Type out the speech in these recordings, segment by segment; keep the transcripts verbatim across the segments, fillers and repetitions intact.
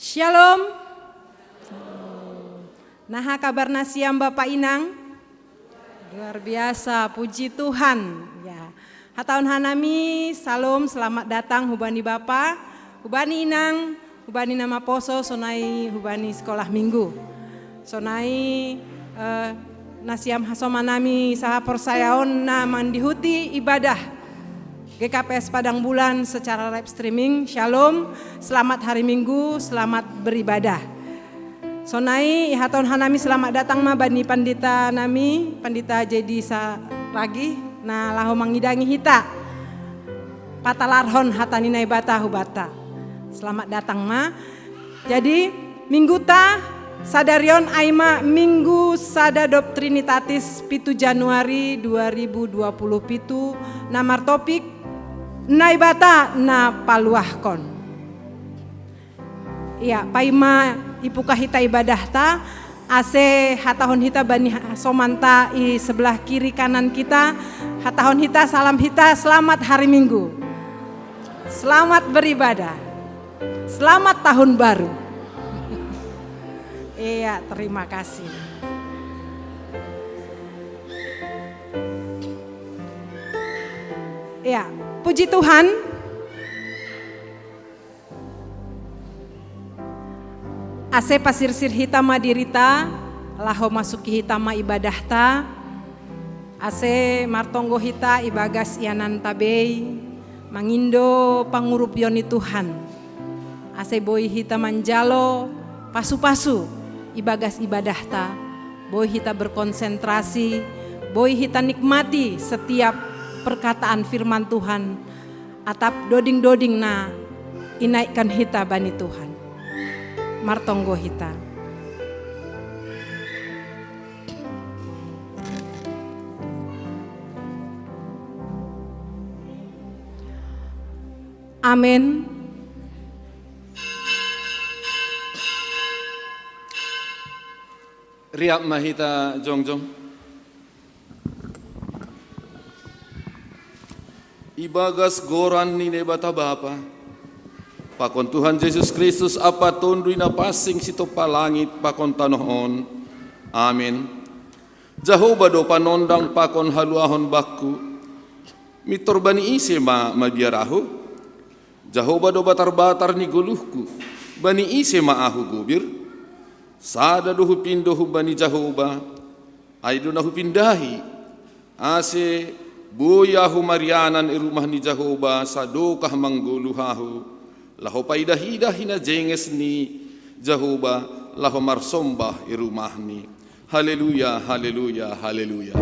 Shalom. Naha kabar nasiam Bapa Inang? Luar biasa, puji Tuhan. Ya. Hatahun hanami, shalom, selamat datang hubani Bapa, hubani Inang, hubani na maposo, sonai hubani sekolah minggu. Sonai eh, nasiam hasoman nami saha porsayaon na mandihuti ibadah G K P S Padang Bulan secara live streaming. Shalom, selamat hari Minggu, selamat beribadah. Sonai, ihatahon hanami selamat datang ma bani pandita nami, pandita J D Saragih, na laho mangidangi hita patalarhon hata ni Naibata hubata. Selamat datang ma. Jadi, mingguta sadarion ai ma Minggu Sada Dob Trinitatis, pitu Januari dua ribu dua puluh pitu, na martopik Naibata na paluahkon. Iya, paima ipuka hita ibadahta, ase hatahon hita bani somanta i sebelah kiri kanan kita, hatahon hita, salam hita, selamat hari Minggu. Selamat beribadah. Selamat tahun baru. Iya, terima kasih. Iya, puji Tuhan. Ase pasirsir hita ma dirita, laho masuki hita ma ibadahta, ase martonggo hita ibagas iananta bei, mangindo pangurupion ni Tuhan. Ase boi hita manjalo pasu-pasu ibagas ibadahta, boi hita berkonsentrasi, boi hita nikmati setiap perkataan firman Tuhan, atap doding-doding na inaikkan hita bani Tuhan. Martonggo hita. Amin. Riap ma hita jongjong. Ibagas goran ni Naibata Bapa, pakon Tuhan Jesus Kristus ampa Tonduy Napansing sitompa langit pakon tanoh on. Amin. Jahowa do panondang pakon haluahon bakku, mintor bani ise ma mabiar ahu? Jahowa do batar-batar ni goluhku, bani ise ma ahu gobir? Sada do hupindo humbani Jahowa, ai do na hupindahi, ase boi ahu marianan i rumah ni Jahowa sadokah manggoluh ahu, laho paidah-idah hinajenges ni Jahowa, laho marsombah i rumahni. Haleluya, haleluya, haleluya.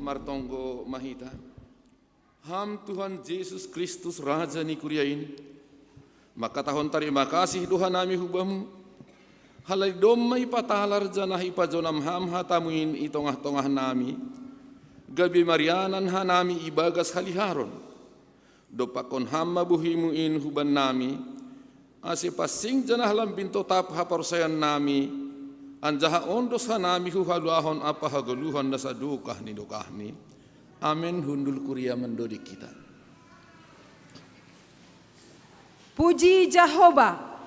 Martonggo ma hita. Ham Tuhan Jesus Kristus, Raja ni kuria in, mangkatahon tarima kasih do hanami hu Bamu, halani domma ipatalar janah ipajonam Ham hatamu in i tongah-tongah nami, gabe marianan hanami ibagas haliharon. Dompakkon Ham ma bohimu in hubannami, ase pansing janah lambin totap haporsayaonnami, anjaha ondos hanami hu haluahon ampa hagoluhon na sadokah ni dokahni. Amen. Hundul kuria mandoding hita. Puji Jahowa,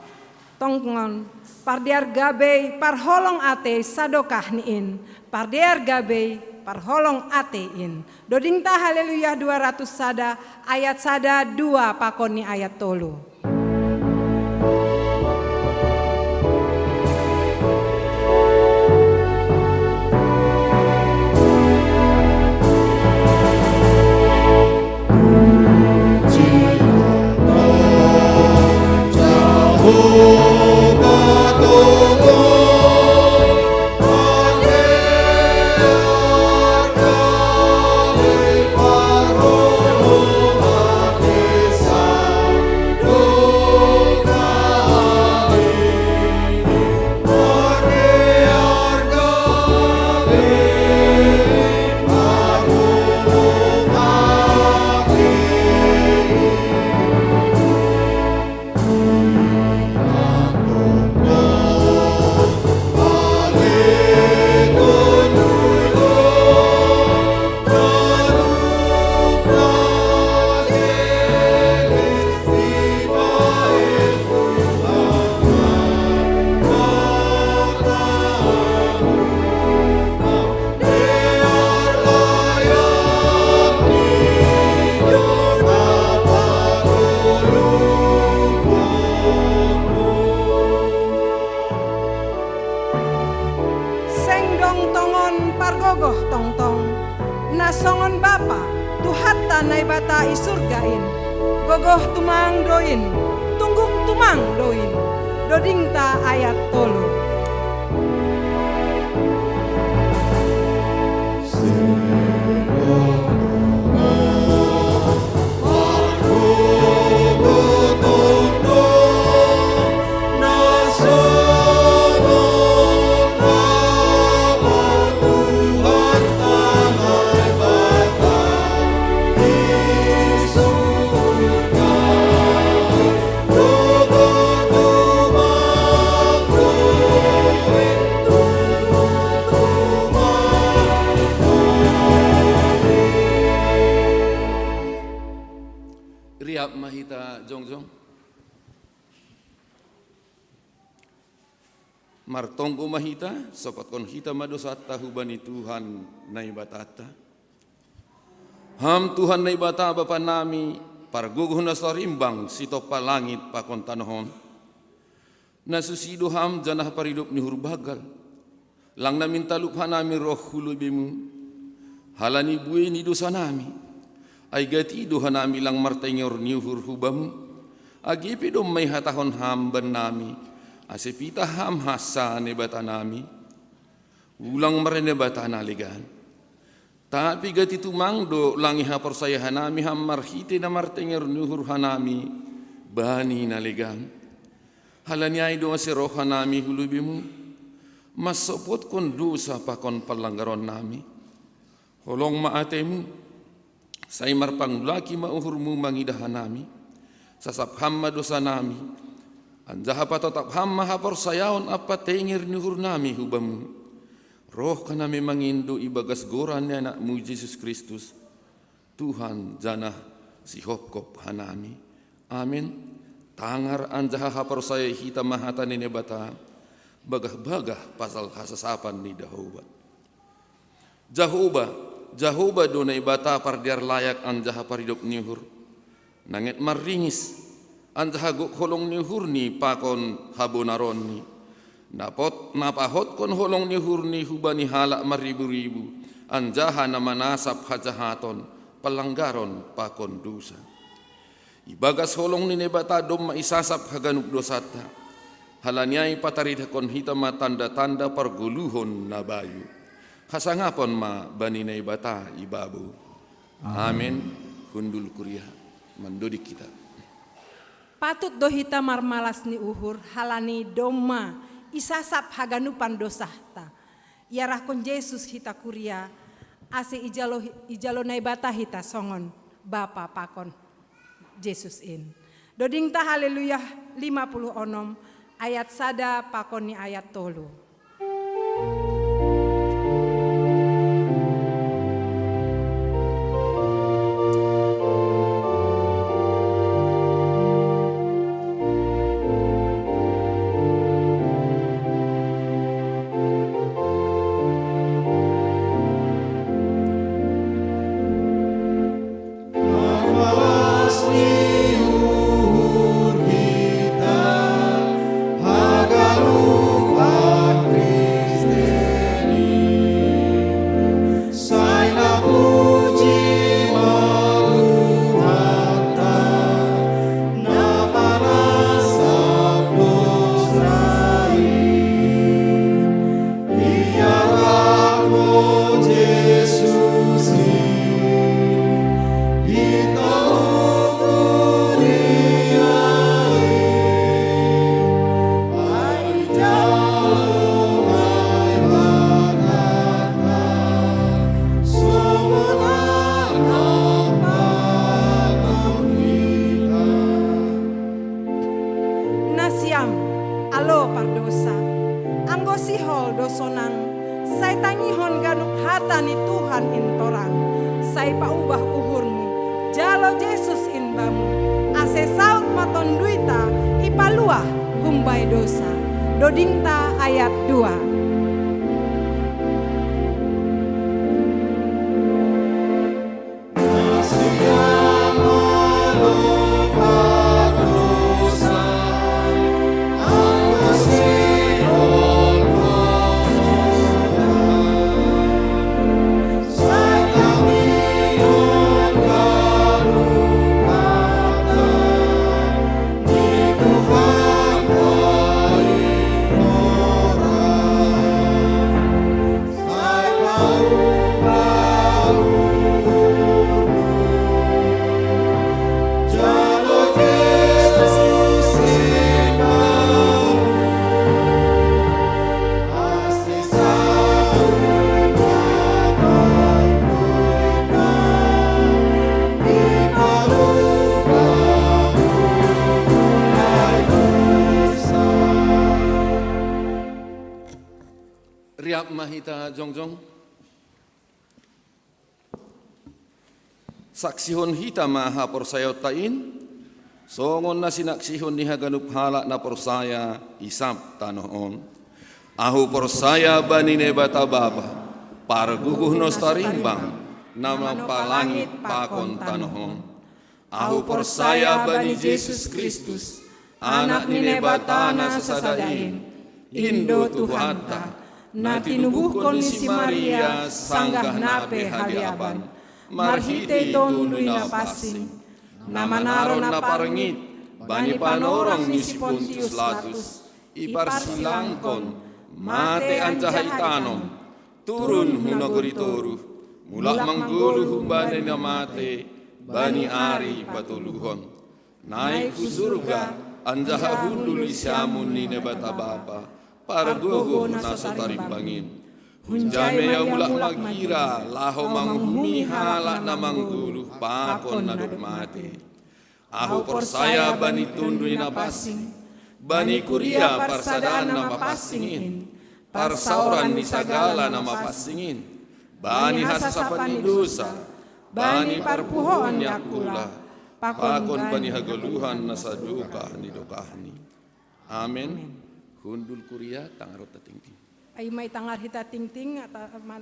tongon pardear gabe parholong atei sadokahni in, pardear gabe parholong atei in. Dodingta Haleluya dua ratus sada, ayat sada, dua pakon ni ayat tolu. Roh tumang doin, tunggung tumang doin. Dodingta ayat tolu. Riap ma hita jongjong. Martonggo ma hita, sopotkon hita ma dosanta hubani Tuhan Naibatanta. Ham Tuhan Naibata Bapa nami, pargogoh na sarimbang sitompa langit pakon tanoh on. Na susi do Ham janah paridop ni uhur banggal. Lang namin talup hanami roh hu lobeiMu. Halani buei ni dosanami. Ai gati do hanami lang martengger ni uhur hu Bamu. Age pe domma ihatahon Ham bannami. Ase pitah Ham hansa Naibatanami. Ulang mara Naibata na legan. Tapi gati tumang do lang ihaporsaya hanami Ham marhitei na martengger ni uhur hanami bani na legan. Halani ai do ase roh hanami hu lobeiMu. Mansopotkon dosa pakon panlanggaronnami. Holong ma ateMu. Sai marpangulaki ma uhurMu mangidah hanami. Sasap Ham ma dosanami. Anjaha patotap Ham ma haporsayaon ampa tenger ni uhurnami hu Bamu. Roh hanami mangindo ibagas goran ni AnakMu Jesus Kristus, Tuhan janah sihopkop hanami. Amen. Tangar anjaha haporsayai hita ma hata ni Naibata, bagah-bagah pasal hasasapan ni Jahowa. Jahowa, Jahowa do Naibata pardear layak anjaha paridop ni uhur. Nanget marringis, anjaha gok holong ni uhurNi pakon habonaronni. Na pot-, na pahotkon holong ni uhurNi hubani halak marribu-ribu, anjaha na manasap hajahaton, panlanggaron pakon dosa. Ibagas holong ni Naibata domma isasap haganup dosanta. Halani ai pataridahkon hita ma tanda-tanda pargoluhon na bayu. Hasangapon ma bani Naibata ibabo. Amen. Hundul kuria, mandodik hita. Patut do hita marmalas ni uhur halani domma isasap haganupan dosanta. Iarahkon Jesus hita kuria, ase ijalo, ijalo Naibata hita songon Bapa pakon Jesus in. Dodingta Haleluya lima puluh onom ayat sada pakon ni ayat tolu. Nasiam, alo pardosa, anggo sihol do sonang, sai tangihon ganup hata ni Tuhan in torang, sai paubah uhurmu, jalo Jesus in bamu, ase saut ma tonduita ipaluah humbani dosa. Dodingta ayat dua. Riap ma hita jongjong. Saksihon hita ma haporsayaonta in, songon na sinaksihon ni haganup halak na porsaya i sab tanoh on. Ahu porsaya bani Naibata Bapa, pargogoh na so tarimbang, na mampalangit pakon tanoh on. Ahu porsaya bani Jesus Kristus, Anak ni Naibata na sasada in, in do Tuhanta, na tinubuhkon ni si Maria sanggah na pe haliaban, marhitei Tonduy Napansing, na manaron na parngit bani panorang ni si Pontius Latus, iparsilangkon, mate anjaha itanom, turun hu nagori toruh, mulak manggoluh humbani na mate, bani ari patoluhon. Naik hu surga, anjaha hundul di siamun ni Naibata Bapa, pargogoh na so tarimbang in. Hunjai ma ia mulak magira, laho manguhumi halak na manggoluh pakon na dob mate. Ahu porsaya bani Tonduy Napansing, bani kuria parsadaan na mapansing in, parsaoran ni sagala na mapansing in, bani hasasapan ni dosa, bani parpuhoon ni angkula, pakon bani hagoluhan na sadokah ni dokahni. Amen. Hundul kuria, tangaronta tingting. Ai ma itangar hita tingting, ata, man-,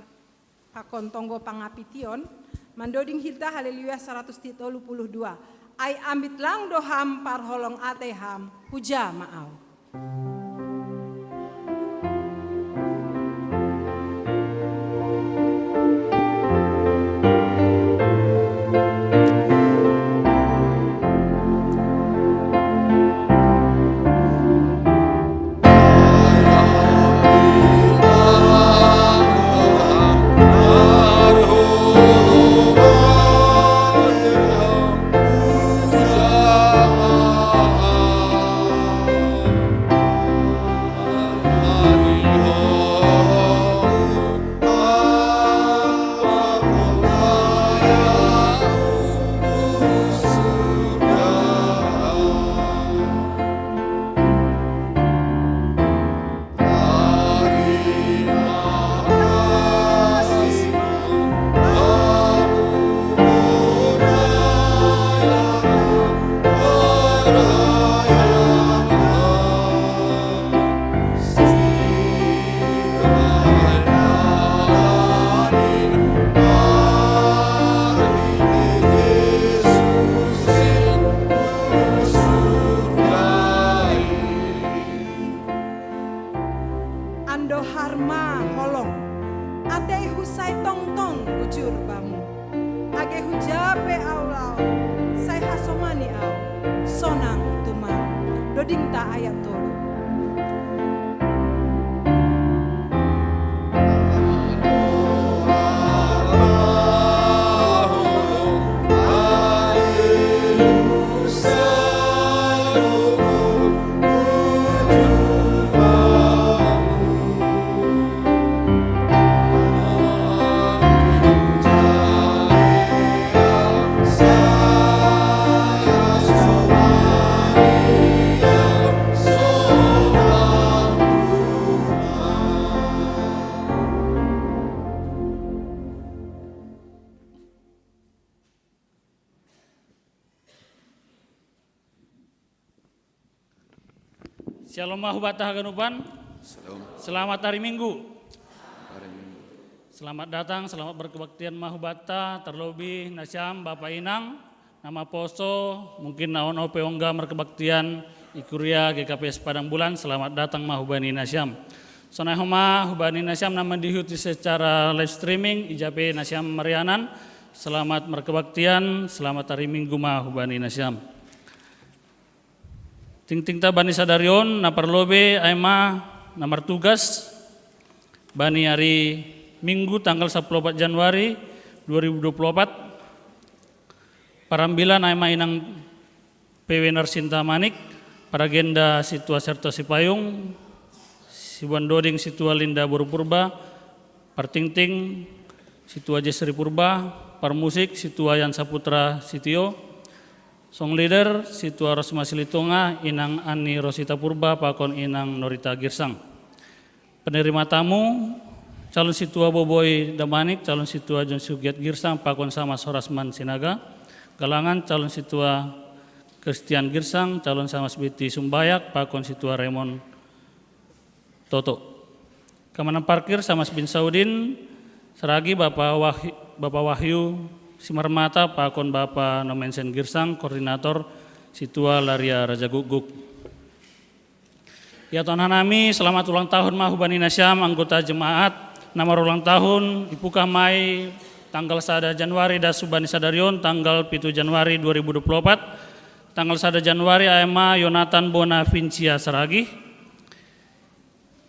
pakon tonggo pangapition, mandoding hita Haleluya saratus tolu puluh dua. Ai ambit lang do ham parholong atei ham, huja ma ahu. Andohar ma holong, ateihu sai tongtong bujur Bamu. Age huja pe ahu laho, sai hasomani ahu, sonang tumang. Dodingta ayat tolu. Shalom ma hubanta haganupan. Shalom. Selamat hari Minggu. Hari Minggu. Selamat datang, selamat berkebaktian ma hubanta, terlebih nasiam Bapa Inang, na maposo, mungkin na on ope ongga markebaktian i kuria G K P S Padang Bulan, selamat datang ma hubani nasiam. Sonai homa hubani nasiam na mandihuti secara live streaming, ija pe nasiam marianan, selamat markebaktian, selamat hari Minggu ma hubani nasiam. Tingtingta bani sadari on, na parlobei ai ma na martugas bani hari Minggu tanggal sapuluh opat Januari dua ribu dua puluh opat. Parambilan ai ma Inang P W Narsinta Manik, paragenda Situa Serto Sipayung, sibuan doding Situa Linda Boru Purba, partingting Situa Jesri Purba, parmusik Situa Yan Saputra Sitio, song leader Situa Rosma Silitonga, Inang Ani Rosita Purba, pakon Inang Norita Girsang. Penerima tamu, Calon Situa Boboi Damanik, Calon Situa John Sugiat Girsang, pakon Samas Horasman Sinaga. Galangan, Calon Situa Christian Girsang, Calon Samas Biti Sumbayak, pakon Situa Raymond Toto. Keamanan parkir, Samas bin Saudin Saragi, Bapak Wahyu, Bapak Wahyu Simarmata, pakon Bapak Nomensen Girsang, koordinator Situa Laria Raja Guguk. Ya Tuhan hanami, selamat ulang tahun ma hubani nasiam anggota jemaat na marulang tahun, ipuka mai tanggal sada Januari das hubani sadarion, tanggal pitu Januari dua ribu dua puluh empat, tanggal sada Januari aema Yonatan Bona Vincia Saragi,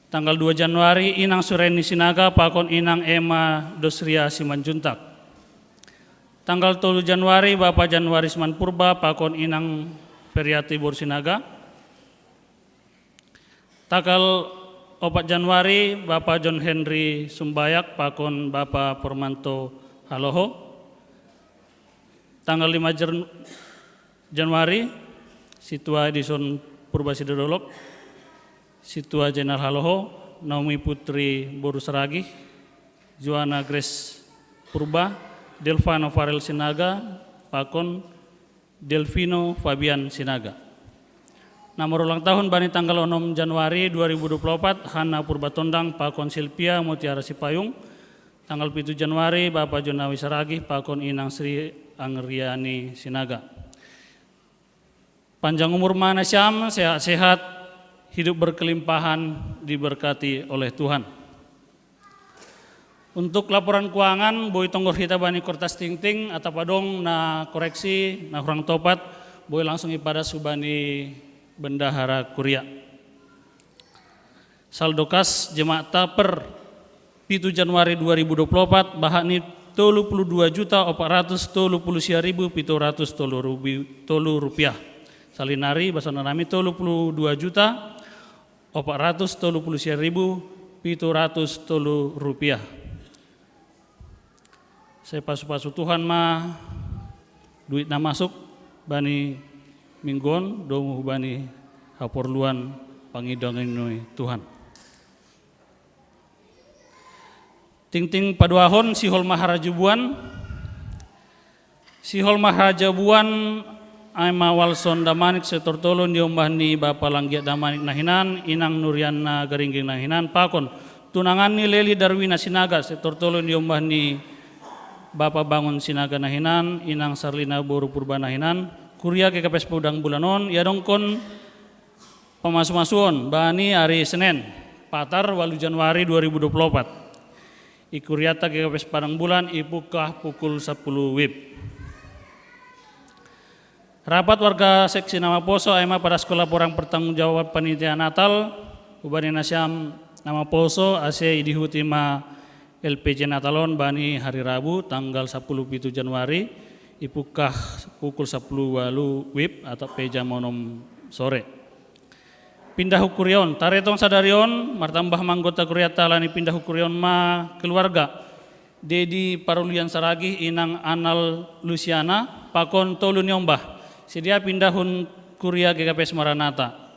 tanggal dua Januari inang Sureni Sinaga pakon inang Ema Dosria Simanjuntak, tanggal tolu Januari Bapak Januari Simanpurba pakon inang Feriati Bor Sinaga, tanggal opat Januari Bapak John Henry Sumbayak pakon Bapak Pormanto Haloho, tanggal lima Jan- Januari Situa Edison Purba Sidodolok, Situa Jenal Haloho, Naomi Putri Boru Saragi, Joanna Grace Purba, Delvano Farel Sinaga, pakon Delvino Fabian Sinaga. Na marulang tahun bani tanggal onom Januari dua ribu dua puluh empat, Hana Purba Tondang pakon Silvia Mutiara Sipayung, tanggal pitu Januari Bapak Jonawi Saragi pakon inang Sri Angriani Sinaga. Panjang umur ma nasiam, sehat-sehat, hidup berkelimpahan, diberkati oleh Tuhan. Untuk laporan keuangan, boi tonggor hita bani kortas tingting, atau padong na koreksi, na hurang topat, boi langsung ipadas hubani bendahara kuria. Saldo kas jemaat ta per pitu Januari dua ribu dua puluh empat, bahat ni tolu puluh dua juta opat ratus tolu puluh sia ribu pitu ratus tolu rupiah. Salinari, basana nami tolu puluh dua juta opat ratus tolu puluh sia ribu pitu ratus tolu rupiah. Sai pasu-pasu Tuhan ma duit na masuk bani minggu on, domu bani haporluan pangido-ngido ni Tuhan. Tingting paduahon, sihol ma harajaon. Sihol ma harajaon, aema Walson Damanik sektor tolu niombah ni Bapa Langgiat Damanik na hinan, inang Nuriana Garingging na hinan, pakon tunangan ni Leli Darwina Sinaga sektor tolu niombah ni Bapa Bangun Sinaga na hinan, inang Sarlina Boru Purba na hinan, kuria G K P S Padang Bulan on, ia dongkon pamasu-masuon bani ari Senen, Patar, walu Januari dua ribu dua puluh empat. I kuriata G K P S Padang Bulan, ipukah pukul sapuluh wib. Rapat warga seksi na maposo, aema padaskon laporan pertanggungjawaban panitia Natal hubani nasiam na maposo, ase idihuti ma L P J Natal on bani hari Rabu tanggal sapuluh pitu Januari, ipukah pukul sapuluh walu wib atau pe jam onom sore. Pindah hukurion, taretong sadarion, martambah ma anggota kuriata ala ni pindah hukurion ma keluarga Dedi Parulian Saragih, inang Anal Lusiana, pakon tolu niombah. Sedia pindah hun kuria G K P S Maranata.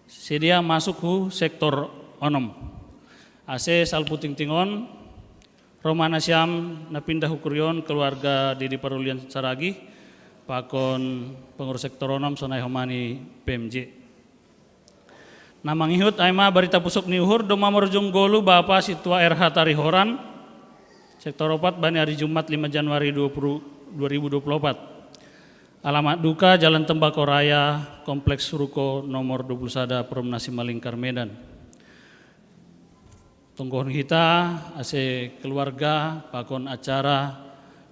Sedia masuk hu sektor onom. Ase salpu tingting on, ro ma nasiam na pindah hukurion keluarga Dedi Parulian Saragih, pakon pengurus sektor onom sonai homa ni P M J. Na mangihut aema barita pusok ni uhur, domma marujung ngolu Bapa Situa R H Tarihoran, sektor opat, bani ari Jumat lima Januari dua puluh, dua ribu dua puluh empat. Alamat duka Jalan Tembakau Raya, Kompleks Ruko nomor dua puluh sada, Perumnas Simalingkar, Medan. Tonggohon hita ase keluarga pakon acara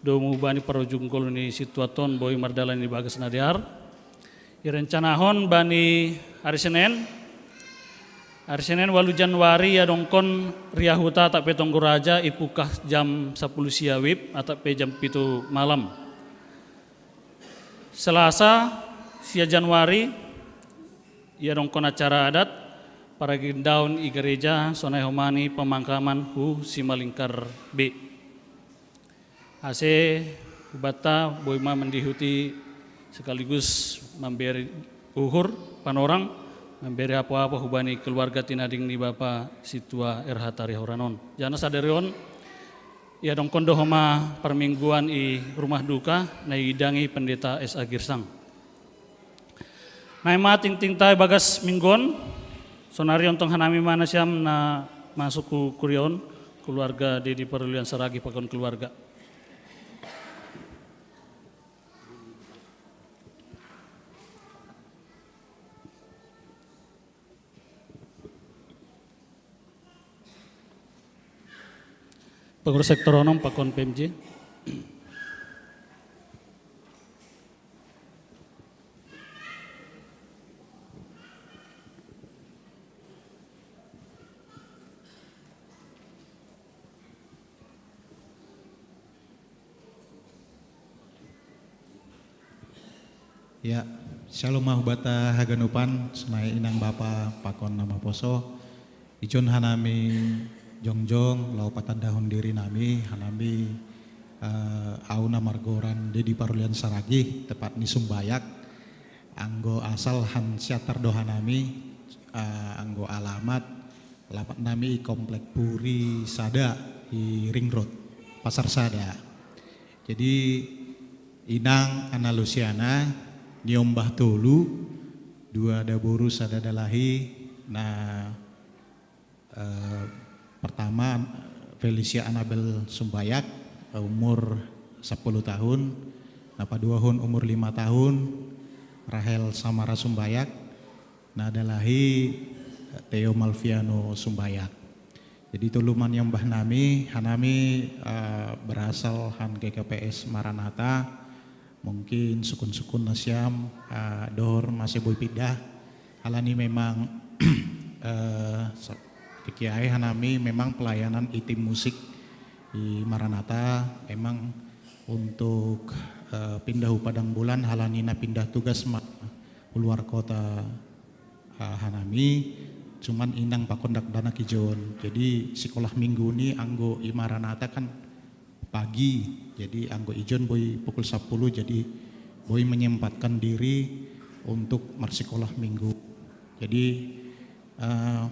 domu bani parujung ngolu ni situaton boi mardalan di bagas na dear. Irencanahon bani hari Senen, hari Senen walu Januari, ia dongkon riahuta atape tonggo raja, ipukah jam sapuluh sia wib atape jam pitu malam. Selasa sia Januari, ia dongkon acara adat paragendaon i gereja sonai homa ni pemakaman hu Simalingkar B. Ase hubanta boi ma mendihuti sekaligus mamberi uhur panorang Mambere apo-apo hubani keluarga tinading ni Bapa Situa R H Tarihoranon. Jana sadarion, ia dongkon do homa parmingguan i rumah duka, na iidangi Pendeta S A Girsang. Naima tingting tai bagas minggon, sonari ontong hanami ma nasiam na masuk ku kuriaon, keluarga di, di Parlian Saragi pakon keluarga. Pengurus sektor onom pakon P M J. Ya, shalom mahubata haganupan, sunai inang bapa pakon nama poso. Ijon hanami jongjong, lau patandahon diri nami, hanami uh, au na margoran Dedi Parulian Saragi, tepat ni Sumbayak, anggo asal han siatar do hanami, uh, anggo alamat, alamat nami i Komplek Puri Sada i Ring Road, Pasar Sada. Jadi inang Ana Lusiana, niombah tolu, dua daboru sada dalahi, na uh, pertama Felicia Anabel Sumbayak, uh, umur sepuluh tahun, na paduahon umur lima tahun, Rahel Samara Sumbayak, na dalahi Theo Malviano Sumbayak. Jadi tolu maniombah nami, hanami uh, berasal han G K P S Maranatha, mungkin sukun-sukun nasiam uh, dohor masih boi pindah, halani memang uh, kiai hanami memang pelayanan itim musik di Maranatha memang untuk uh, pindah Padang Bulan halani na pindah tugas ma luar kota uh, hanami, cuman inang pakon dakdanak ijon. Jadi sekolah minggu ni anggo i Maranatha kan pagi, jadi anggo ijon boi pukul sepuluh, jadi boi menyempatkan diri untuk marsekolah minggu. Jadi uh,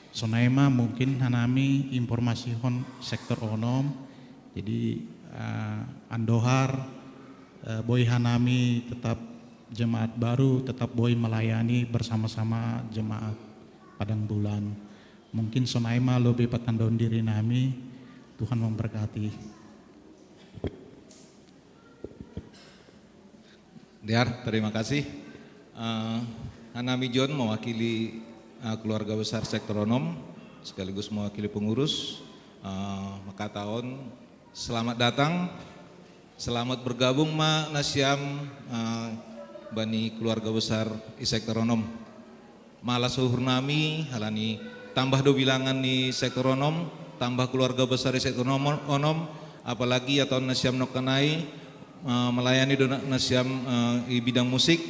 sonai ma mungkin hanami informasi hon sektor onom. Jadi uh, andohar uh, boi hanami tetap jemaat baru, tetap boi melayani bersama-sama jemaat Padang Bulan. Mungkin sonai ma lobi patandahon diri nami. Tuhan memberkati. Diar, terima kasih. Uh, hanami John mewakili uh, keluarga besar sektor onom sekaligus mewakili pengurus uh, makataon selamat datang. Selamat bergabung ma nasiam uh, bani keluarga besar i sektor onom. Malas uhur nami halani tambah do bilangan ni sektor onom, tambah keluarga besar i sektor onom, apalagi ia taon nasiam nongkanai uh, melayani do nasiam uh, i bidang musik.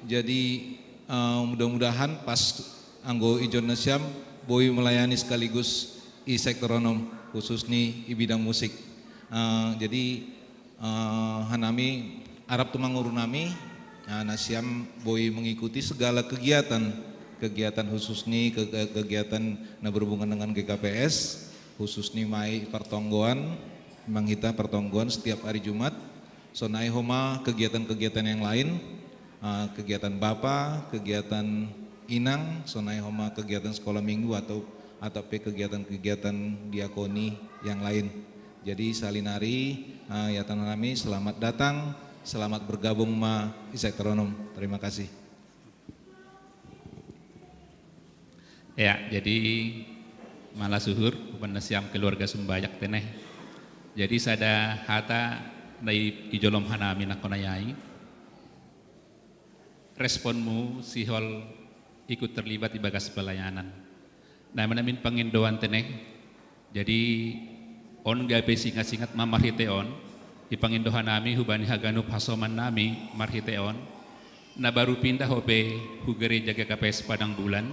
Jadi uh, mudah-mudahan pas anggo ijon nasiam boi melayani sekaligus i sektor onom khusus ni i bidang musik. Uh, jadi uh, hanami arap tumanguru nami uh, nasiam boi mengikuti segala kegiatan kegiatan khusus ni ke, kegiatan na berhubungan dengan G K P S khusus ni mai pertonggoan memang kita pertonggoan setiap hari Jumat. Sonai homa kegiatan-kegiatan yang lain, uh, kegiatan bapa, kegiatan inang, sonai homa kegiatan sekolah minggu atau atau pe kegiatan-kegiatan diakoni yang lain. Jadi salinari uh, ya tanami selamat datang, selamat bergabung ma Isek Teronom. Terima kasih. Ya, jadi malas uhur, huban nasiam keluarga Sumbayak teneh. Jadi sada hata na i jolom hanami nangkon ayai. Responmu sihol ikut terlibat di bagas pelayanan. Nah, manamin pangindoan teneh. Jadi on gabe singat-singat ma marhite on, ipangindohan nami hubani haganup hasoman nami marhite on, na baru pindah ope hu gereja G K P S Padang Bulan,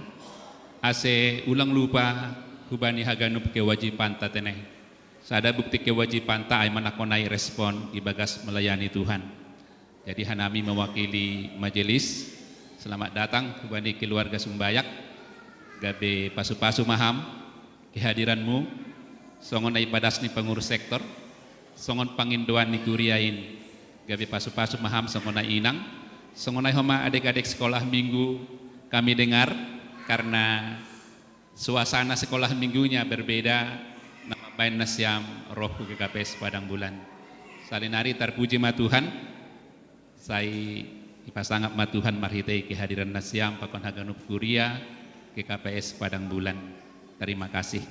ase ulang lupa hubani haganup kewajibanta teneh. Sada bukti kewajibanta ai manakonai respon ibagas melayani Tuhan. Jadi hanami mewakili majelis, Selamat datang hubani keluarga Sumbayak, gabe pasu-pasu ma ham kehadiranmu, songon na ibadas ni pengurus sektor, songon pangindoan ni kuria in, gabe pasu-pasu ma ham songon na inang, songon na i homa adek-adek sekolah minggu kami dengar, karena suasana sekolah minggunya berbeda, na mambahen nasiam roh hu G K P S Padang Bulan. Saonari tarpuji ma Tuhan, sai ipasangap ma Tuhan marhitei kehadiran nasiam pakon haganup kuria G K P S Padang Bulan. Terima kasih.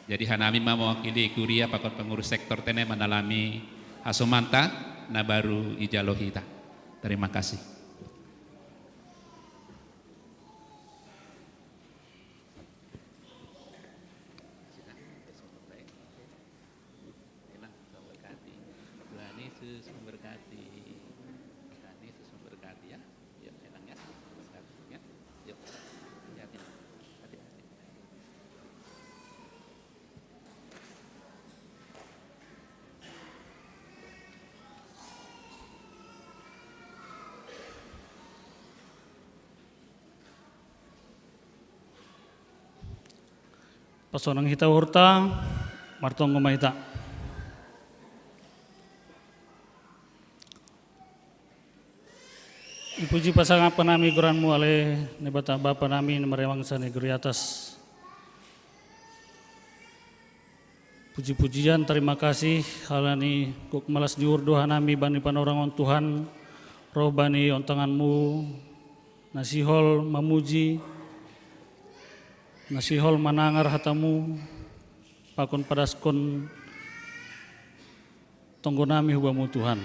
Jadi hanami ma mewakili kuria pakon pengurus sektor tene manalami hasomanta na baru ijalo hita. Terima kasih. Tuhan Yesus memberkati. Tuhan Yesus memberkati ya. Yuk, tenang ya. Memberkati ya. Yuk. Hati-hati. Hati-hati. Pasonang hita uhurta, martonggo ma hita. Ipuji pasangap hanami goranmu ale Naibata Bapa nami na maribangsa di negeri atas. Puji-pujian, terima kasih, halani gok malas ni uhur do hanami bani panorangon Tuhan, roh bani ontanganmu, na sihol mamuji, na sihol manangar hatamu, pakon padaskon tonggo nami hu Bamu Tuhan.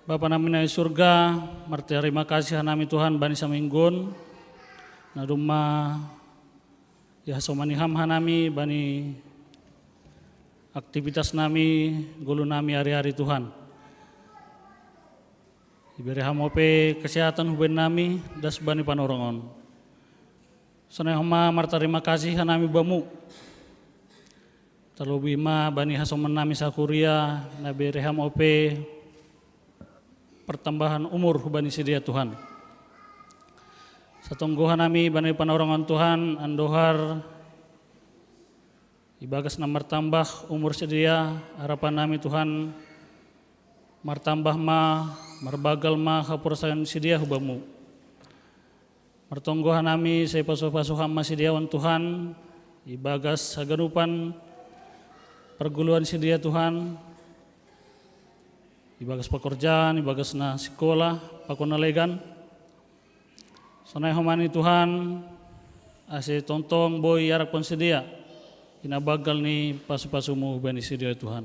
Bapa nami na i surga, martarima kasih hanami Tuhan bani saminggu on, na domma ihasomani Ham hanami bani aktivitas nami, golu nami ari-ari Tuhan. Ibere Ham ope kesehatan huben nami das bani panorong on. Sonai homa martarima kasih hanami Bamu. Terlebih ma bani hasoman nami sakuria na bere Ham ope pertambahan umur hubani sidea Tuhan. Satonggo hanami bani panorongan Tuhan andohar ibagas na martambah umur sidea, harapan nami Tuhan martambah ma, marbagal ma haporsayaon sidea hu Bamu. Martonggo hanami sai pasu-pasu Ham ma sidea on Tuhan, ibagas haganupan parguluan sidea Tuhan, ibagas pakorjaan, ibagas na sikola, pakon na legan. Sonai homa ni Tuhan, ase tongtong boi iaraphon sidea, i na bagal ni pasu-pasumu hubani sidea Tuhan.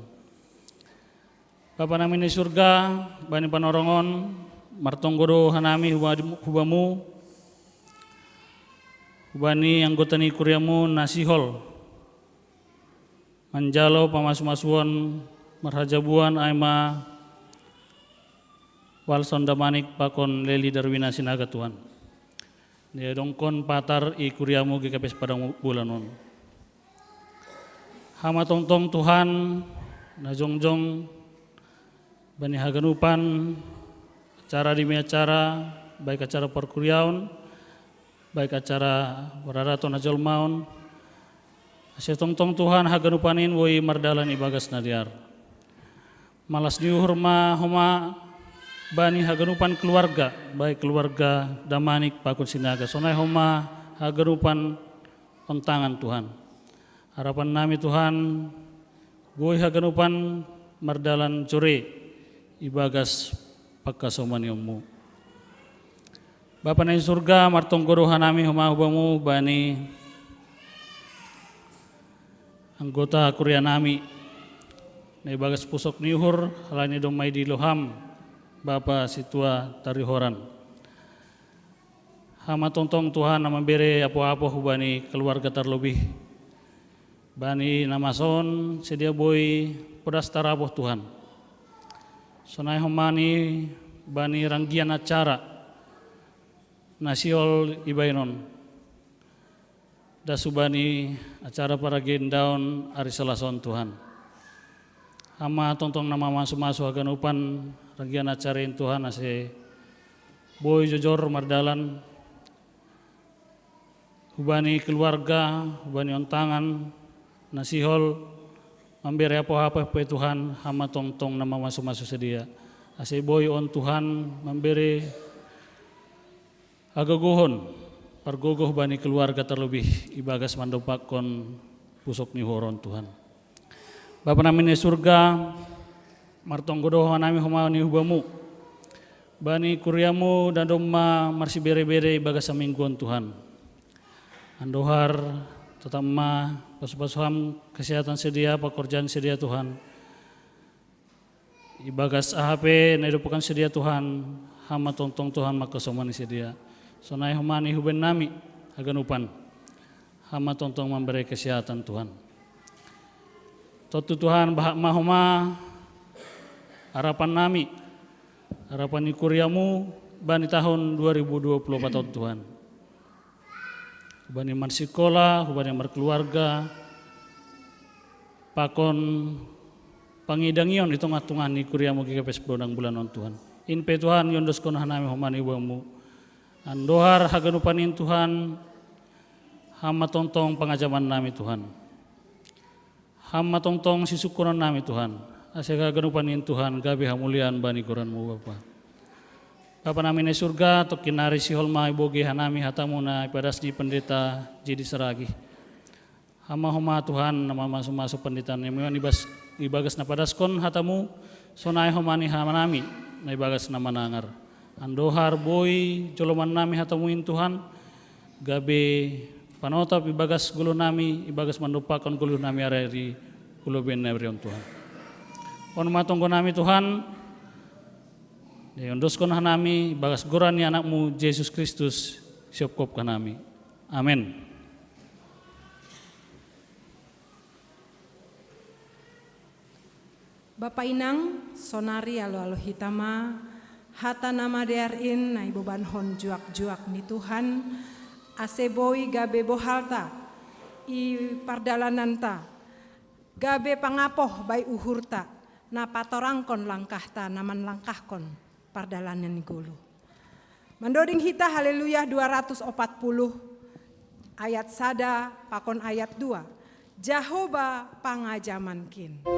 Bapa nami ni surga, bani panorongon, martonggo do hanami huba-, hu Bamu, hubani anggota ni kuriamu na sihol manjalo pamasu-masuon marhajabuan ai ma Walson Damanik pakon Leli Darwina Sinaga Tuhan. Dia dongkon patar i kuriamu G K P S Padang Bulan on. Hama tongtong Tuhan, na jongjong bani haganupan acara demi acara, baik acara parkuriaon, baik acara pararaton hajolmaon. Ase tongtong Tuhan haganupan in boi mardalan ibagas na dear. Malas ni uhur ma homa bani haganupan keluarga, baik keluarga Damanik pakon Sinaga, sonai homa haganupan ontangan Tuhan. Harapan nami Tuhan, boi haganupan mardalan jore ibagas pangkasomanianmu. Bapa na i surga, martonggo do hanami homa hu Bamu bani anggota kuria nami na ibagas pusok ni uhur, halani domma idilo Ham, Bapa Sintua Tarihoran. Hama tongtong Tuhan na mambere apo-apo hubani keluarga tarlobih bani na masa on sidea boi podas tarapoh Tuhan. Sonai homa ni bani ranggian acara na sihol ibahenon das hubani acara paragendaon ari Salasa on Tuhan. Hama tongtong na mamasu-masu haganupan ranggian acara in Tuhan ase boi jojor mardalan hubani keluarga, hubani ontangan, na sihol mambere apo-apo pe Tuhan, Ham ma tongtong na mamasu-masu sadia. Ase boi on Tuhan mambere hagogohon, pargogoh bani keluarga, terlebih ibagas mandompakkon pusok ni huoron Tuhan. Bapa nami na i surga, martonggo do hanami homa ni hubamu bani kuriamu na domma marsibere-bere ibagas saminggu on Tuhan. Andohar, totap ma pasu-pasu Ham kesehatan sadia, pakorjaan sadia Tuhan. Ibagas aha pe na idompakkon sadia Tuhan, Ham ma tongtong Tuhan mangkasomani sadia. Sonai homa ni hubaen nami haganupan, Ham ma tongtong mambere kesehatan Tuhan. Tontu Tuhan, bahat ma homa harapan nami, harapan ni kuriamu bani tahun dua ribu dua puluh empat on Tuhan. Hubani marsikola, hubani markeluarga, pakon pangidangion i tongah-tongah ni kuriamu gigapes bonang bulan on Tuhan. In pe Tuhan, iondoskon hanami homa ni hubamu. Andohar haganupan in Tuhan, Ham ma tongtong pangajaman nami Tuhan. Ham ma tongtong sisungkunon nami Tuhan. Ase haganupan in Tuhan gabe hamulian bani goranmu Bapa. Bapa nami na i surga, tongkin nari sihol ma ibogei hanami hatamu na ipadas ni Pendeta Jedi Saragi. Ham ma homa Tuhan na mamasu-masu pendeta nami on ibas-, ibagas na padaskon hatamu, sonai homa ni hanami na ibagas na manangar. Andohar boi joloman nami hatamu in Tuhan, gabe panotap ibagas golu nami, ibagas mandompakkon golu nami ari-ari hu lobei ni nagori on Tuhan. On ma tonggo nami Tuhan, iondoskon hanami ibagas goran ni Anakmu Jesus Kristus, siopkop hanami. Amen. Bapa inang, sonari alo-alo hita ma hata na madear in na ibobankon juak-juak ni Tuhan, ase boi gabe bohalta i pardalananta, gabe pangapoh bai uhurta, na patorangkon langkahta na manlangkahkon pardalanan ni golu. Mandoding hita Haleluya dua ratus opat puluh, ayat sada pakon ayat dua. Jahowa pangajamankin.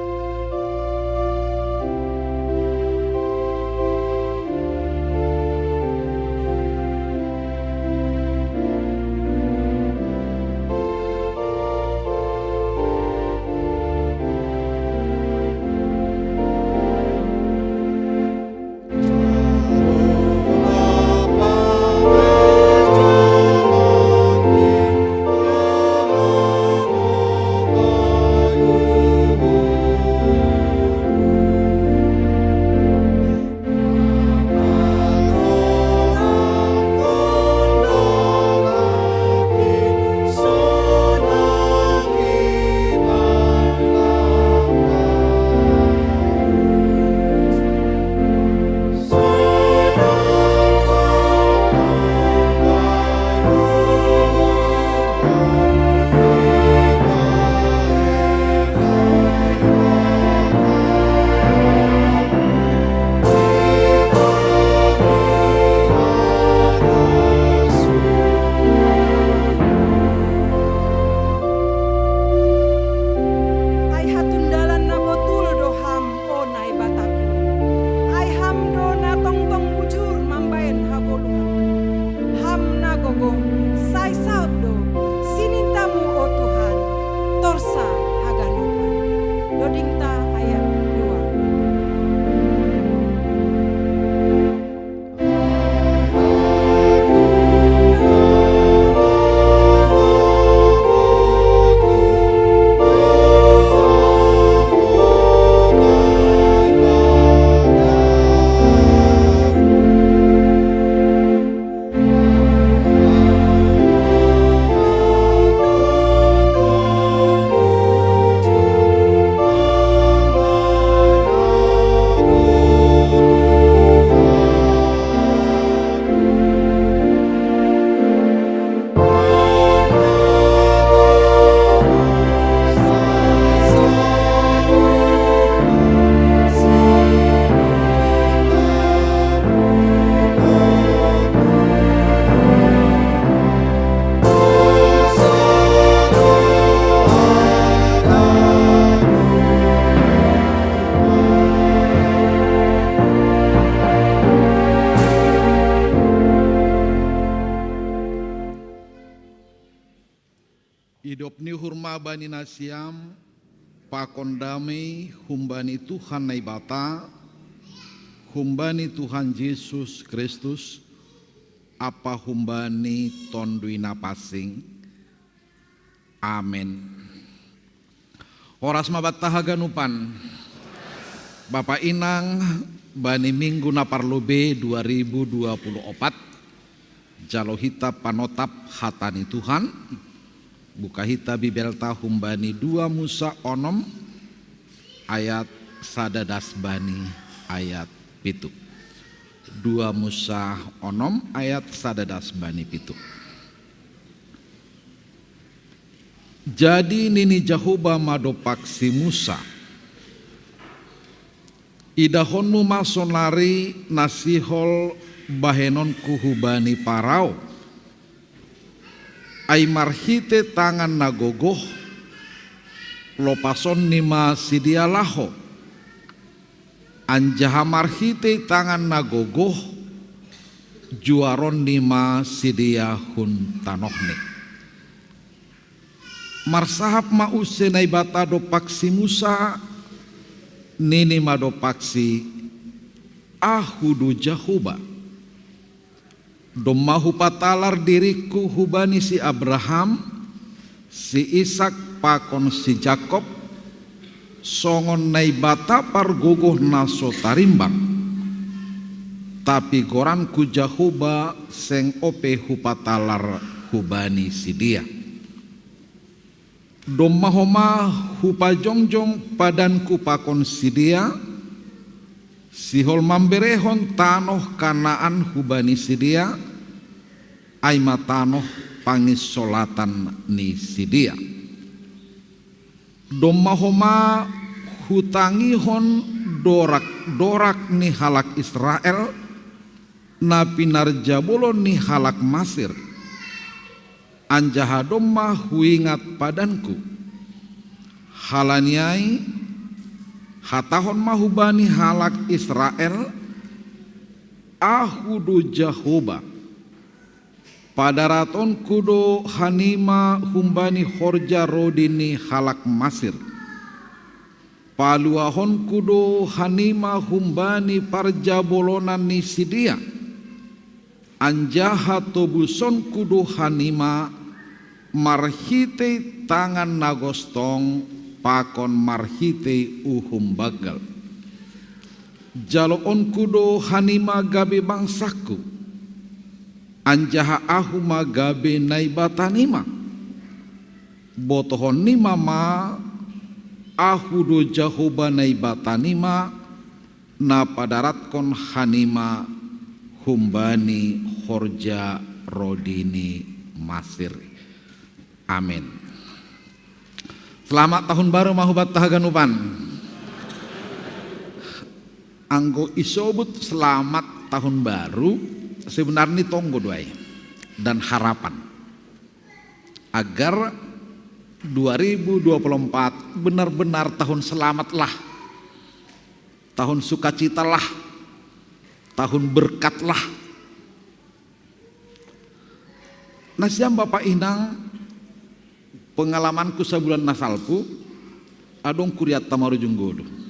Ai hatundalan na botul do Ham, o Naibataku. Ai Ham do na tongtong bujur mambaen hagoluhan. Ham na gogoh, sai saut do, sinintamu, o Tuhan, torsa haganupan. Dodingta ayat dua. Idop ni hurma bani nasiam, pakon damei humbani Tuhan Naibata, humbani Tuhan Jesus Kristus, apa humbani Tondui Napasing. Amen. Horas ma banta haganupan. Bapa inang, bani minggu na parlobei dua ribu dua puluh opat, jalo hita panotap hata ni Tuhan. Buka hita Bibelta humbani dua Musa onom ayat sada das bani ayat pitu. Dua Musa onom ayat sada das bani pitu. Jadi nini Jahowa ma dompak si Musa, idahonmu ma sonari na sihol bahenonku hubani Parao, ai marhitei tangan na gogoh, lopasonni ma sidea laho, anjaha marhitei tangan na gogoh, juaronni ma sidea hun tanohni. Marsahap ma use Naibata dompak si Musa, nini ma dompak si, Ahu do Jahowa. Domma hupatalar diringku hubani si Abraham, si Isak pakon si Jakob, songon Naibata pargogoh na so tarimbang. Tapi goranku Jahowa seng ope hupatalar hubani sidea. Domma homa hupajongjong padanku pakon sidea, sihol mamberehon tanoh Kanaan hubani sidea, ai ma tanoh panginsolatan ni sidea. Domma homa hutangihon dorak-dorak ni halak Israel, na pinarjabolon ni halak Masir, anjaha domma huingat padanku. Halani ai, hatahon ma hubani halak Israel, Ahu do Jahowa. Padaratonku do hanima humbani horja rodi ni halak Masir. Paluahonku do hanima humbani parjabolonan ni sidea, anjaha tobusonku do hanima marhitei tangan na gostong pakon marhitei uhum banggal. Jaloonku do hanima gabe bangsangku, anjaha Ahu ma gabe Naibatanima. Botohonnima ma, Ahu do Jahowa Naibatanima, na padaratkon hanima humbani horja rodi ni Masir. Amin. Selamat tahun baru ma hubanta haganupan. Anggo isobut selamat tahun baru, sebenarnya tonggo do ai dan harapan agar dua ribu dua puluh empat benar-benar tahun selamatlah, tahun sukacitalah, tahun berkatlah. Nasiam bapa inang, pengalamanku sabulan na salpu, adong kuriatta marujung ngolu.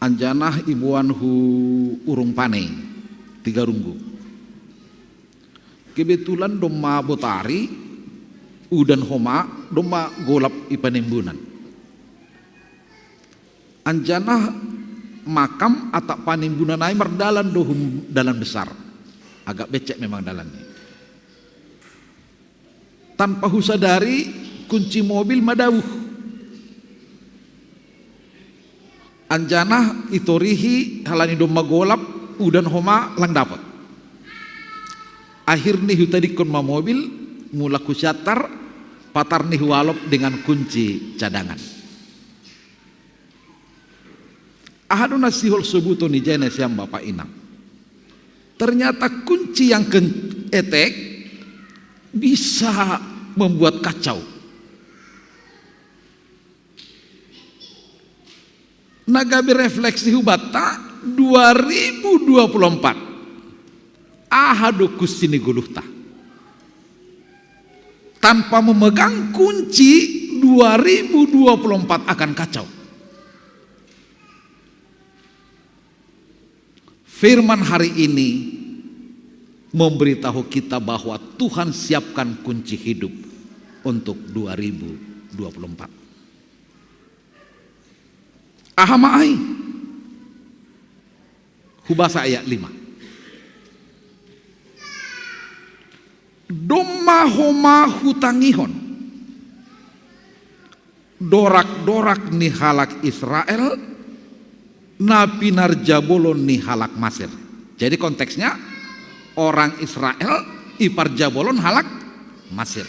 Anjaha iboan hu Urung Panei, Tiga Runggu. Kebetulan domma botari, udan homa, domma golap i panimbunan. Anjaha makam atap panimbunan ai mardalan do hum dalan besar. Agak becek memang dalannya. Tanpa husadari, kunci mobil ma dabuh. Anjaha itorihi halani domma golap, udan homa lang dapot. Akhirni hutadingkon ma mobil, mulak husiantar, patarni hualop dengan kunci cadangan. Aha do na sihol sobuton ijai nasiam bapa inang? Ternyata kunci yang etek bisa membuat kacau. Na gabe refleksi hubanta dua ribu dua puluh empat. Aha do kunci ni goluhta? Tanpa memegang kunci, dua ribu dua puluh empat akan kacau. Firman hari ini memberitahu kita bahwa Tuhan siapkan kunci hidup untuk dua ribu dua puluh empat. Ahamaai. Hubasa ayat lima. Domma homa hutangihon dorak-dorak ni halak Israel, na pinarjabolon ni halak Masir. Jadi konteksnya, orang Israel iparjabolon halak Masir.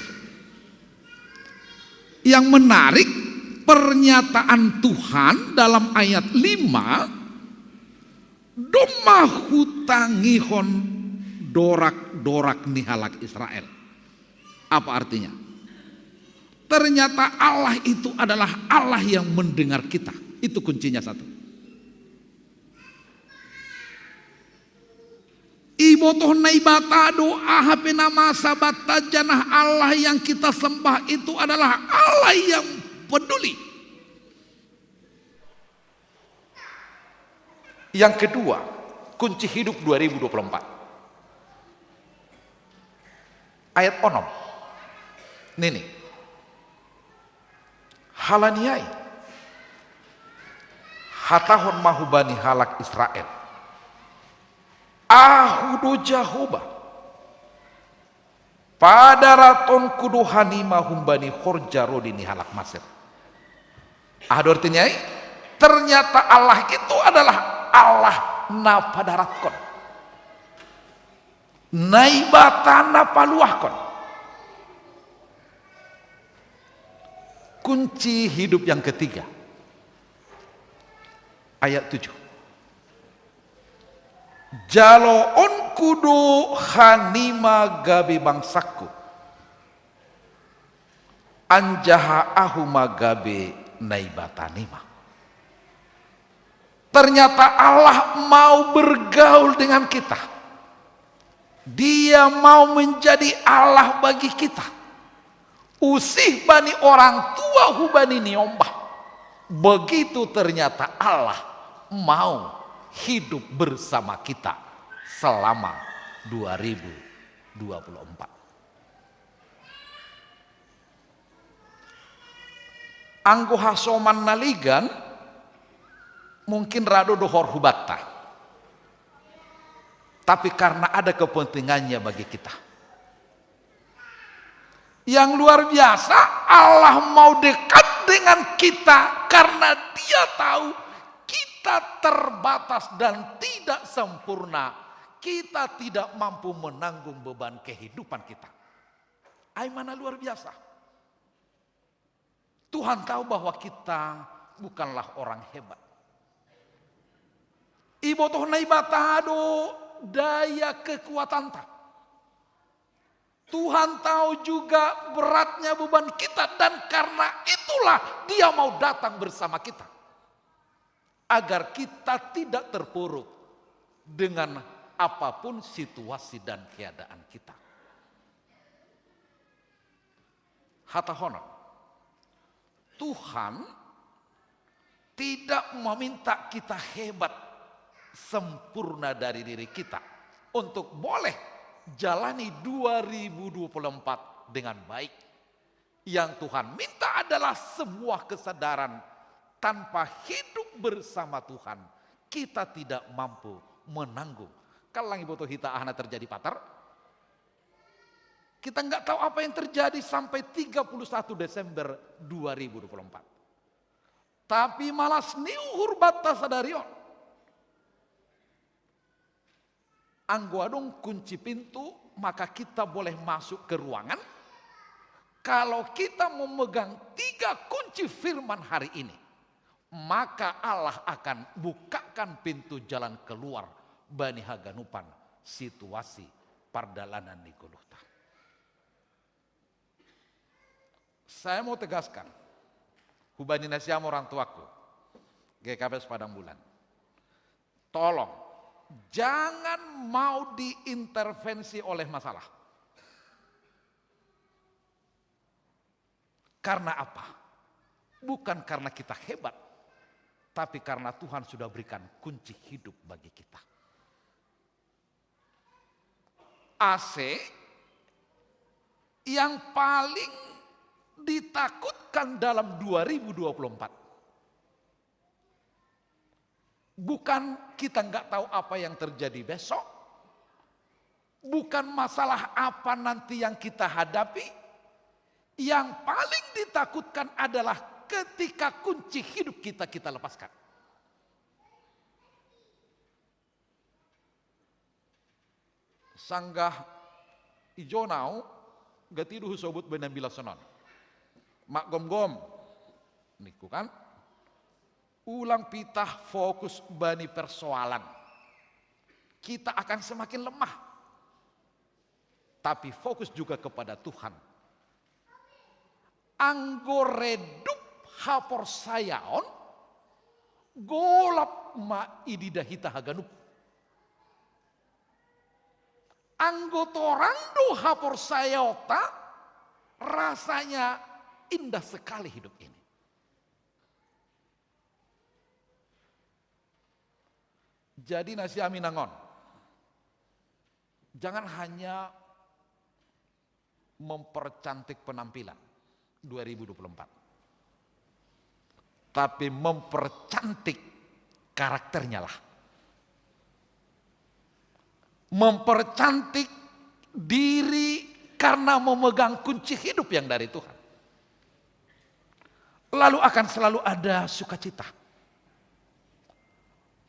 Yang menarik, pernyataan Tuhan dalam ayat lima, "Domma hutangihon dorak-dorak ni halak Israel." Apa artinya? Ternyata Allah itu adalah Allah yang mendengar kita. Itu kuncinya satu. Ibotoh Naibata do aha pe na masa banta, janah Allah yang kita sembah itu adalah Allah yang peduli. Yang kedua, kunci hidup dua ribu dua puluh empat. Ayat onom. Nini. Halani ai, hatahon ma hubani halak Israel: Ahu do Jahowa, padaratonku do hanima humbani horja rodi ni halak Masir. Aha do artinya ai? Ternyata Allah itu adalah Allah na padaratkon, Naibata na paluahkon. Kunci hidup yang ketiga, ayat tujuh. Jaloonku do hanima gabe bangsangku, anjaha Ahu ma gabe Naibatanima. Ternyata Allah mau bergaul dengan kita. Dia mau menjadi Allah bagi kita. Usih bani orang tua hubani niombah. Begitu ternyata Allah mau hidup bersama kita selama dua ribu dua puluh empat. Anggo hasoman na legan, mungkin ra do dohor hubanta. Tapi karena ada kepentingannya bagi kita. Yang luar biasa, Allah mau dekat dengan kita karena Dia tahu kita terbatas dan tidak sempurna. Kita tidak mampu menanggung beban kehidupan kita. Ai ma na luar biasa. Tuhan tahu bahwa kita bukanlah orang hebat. Ibotoh Naibata do daya kekuatanta. Tuhan tahu juga beratnya beban kita, dan karena itulah Dia mau datang bersama kita, agar kita tidak terpuruk dengan apapun situasi dan keadaan kita. Hatahonon, Tuhan tidak meminta kita hebat, sempurna dari diri kita untuk boleh jalani dua ribu dua puluh empat dengan baik. Yang Tuhan minta adalah sebuah kesadaran, tanpa hidup bersama Tuhan, kita tidak mampu menanggung. Kalau lagi butuh kita, ahana terjadi patar, kita nggak tahu apa yang terjadi sampai tiga puluh satu Desember dua ribu dua puluh empat. Tapi malas ni uhur banta sadari on. Anggo adong kunci pintu, maka kita boleh masuk ke ruangan. Kalau kita memegang tiga kunci firman hari ini, maka Allah akan bukakan pintu jalan keluar bani haganupan situasi pardalanan ni goluhta. Saya mau tegaskan, hubani nasiam orang tuaku, G K P S Padang Bulan, tolong, jangan mau diintervensi oleh masalah. Karena apa? Bukan karena kita hebat, tapi karena Tuhan sudah berikan kunci hidup bagi kita. A C yang paling ditakutkan dalam dua ribu dua puluh empat. Bukan kita nggak tahu apa yang terjadi besok, bukan masalah apa nanti yang kita hadapi. Yang paling ditakutkan adalah ketika kunci hidup kita, kita lepaskan. Sanggah ijo nau gati du husobut bani bilasonon. Mak gomgom. Niku kan. Ulang pitah fokus bani persoalan. Kita akan semakin lemah. Tapi fokus juga kepada Tuhan. Anggo redup haporsayaon, golap ma i didah hita haganup. Anggo torang do haporsayaonta, rasanya indah sekali hidup ini. Jadi nasiami nangon, jangan hanya mempercantik penampilan dua ribu dua puluh empat, tapi mempercantik karakternya lah. Mempercantik diri karena memegang kunci hidup yang dari Tuhan. Lalu akan selalu ada sukacita.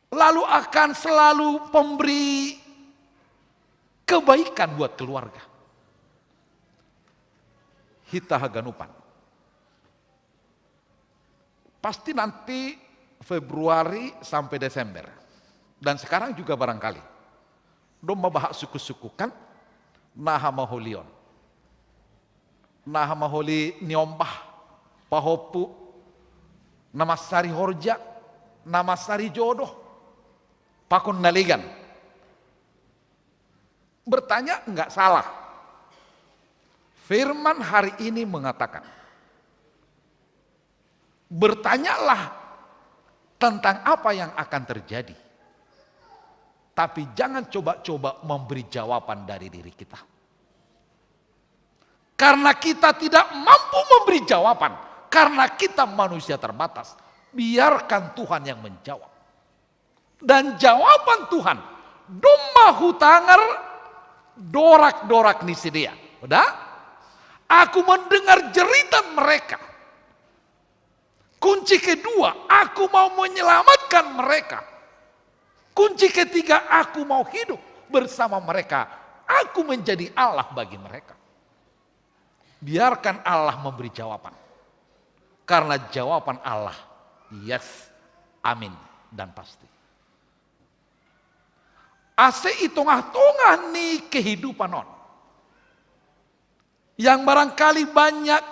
Lalu akan selalu pemberi kebaikan buat keluarga. Hita haganupan. Pasti nanti Februari sampai Desember. Dan sekarang juga barangkali. Domma bahak suku-suku kan, naha maholion. Naha maholi niombah, pahompu, na mansari horja, na mansari jodoh, pakon na legan. Bertanya enggak salah. Firman hari ini mengatakan, bertanyalah tentang apa yang akan terjadi. Tapi jangan coba-coba memberi jawaban dari diri kita. Karena kita tidak mampu memberi jawaban, karena kita manusia terbatas, biarkan Tuhan yang menjawab. Dan jawaban Tuhan, domma hutangar dorak-dorak ni sidea. Udah? Aku mendengar jeritan mereka. Kunci kedua, aku mau menyelamatkan mereka. Kunci ketiga, aku mau hidup bersama mereka. Aku menjadi Allah bagi mereka. Biarkan Allah memberi jawaban. Karena jawaban Allah yes, amin, dan pasti. A C i tongah-tongah ni kehidupan on, yang barangkali banyak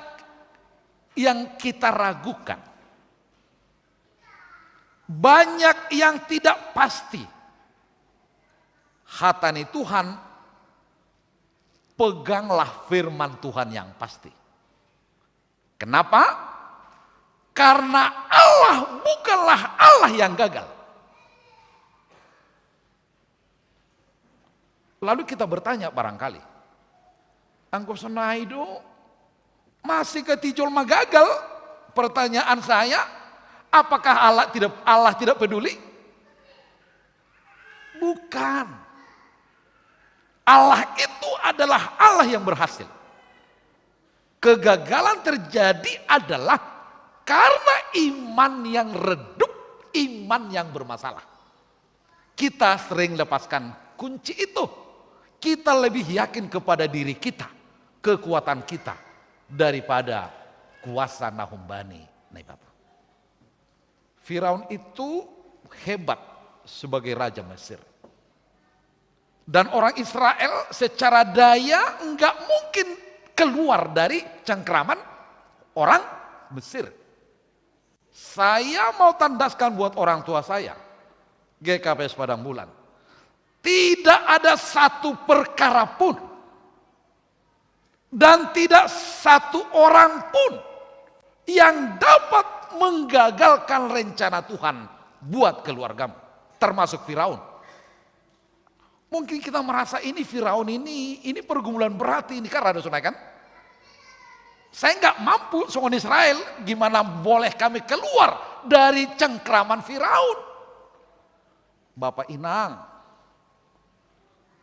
yang kita ragukan, banyak yang tidak pasti. Hata ni Tuhan, peganglah firman Tuhan yang pasti. Kenapa? Karena Allah bukanlah Allah yang gagal. Lalu kita bertanya barangkali, anggo sonai do, masih ketijol magagal? Pertanyaan saya, apakah Allah tidak Allah tidak peduli? Bukan. Allah itu adalah Allah yang berhasil. Kegagalan terjadi adalah karena iman yang redup, iman yang bermasalah. Kita sering lepaskan kunci itu. Kita lebih yakin kepada diri kita, kekuatan kita, daripada kuasa na humbani Naibata. Firaun itu hebat sebagai raja Mesir. Dan orang Israel secara daya nggak mungkin keluar dari cengkraman orang Mesir. Saya mau tandaskan buat orang tua saya, G K P S Padang Bulan. Tidak ada satu perkara pun dan tidak satu orang pun yang dapat menggagalkan rencana Tuhan buat keluargamu, termasuk Firaun. Mungkin kita merasa ini Firaun ini, ini pergumulan berat ini, karena ada sunai kan? Saya nggak mampu songon Israel, gimana boleh kami keluar dari cengkraman Firaun? Bapak Inang,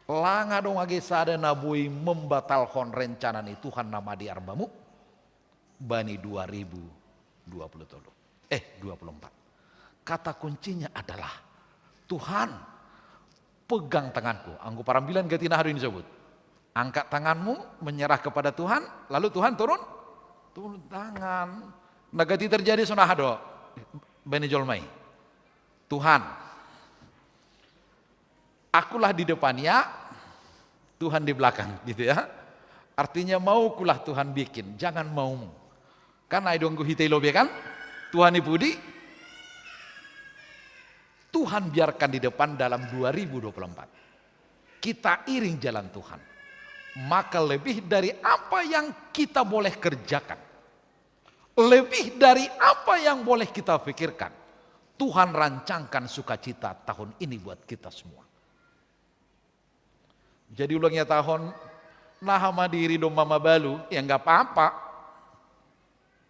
langa dong age sada na boi membatalhon rencana ni Tuhan na madiar bamu bani dua ribu dua puluh tolu. Eh, dua puluh empat. Kata kuncinya adalah, Tuhan, pegang tanganku. Anggo parambilan gati na haru ini disebut. Angkat tanganmu, menyerah kepada Tuhan, lalu Tuhan turun, turun tangan. Na gati terjadi songon aha do bani jolma i. Tuhan, akulah di depan ya, Tuhan di belakang, gitu ya. Artinya maukulah Tuhan bikin, jangan maumu. Kan ai do anggo hita i lobi kan? Tuhan i pudi? Tuhan biarkan di depan dalam dua ribu dua puluh empat. Kita iring jalan Tuhan. Maka lebih dari apa yang kita boleh kerjakan, lebih dari apa yang boleh kita pikirkan, Tuhan rancangkan sukacita tahun ini buat kita semua. Jadi ulang ya tahun, naha madiri domma mabalu, ya nggak apa-apa.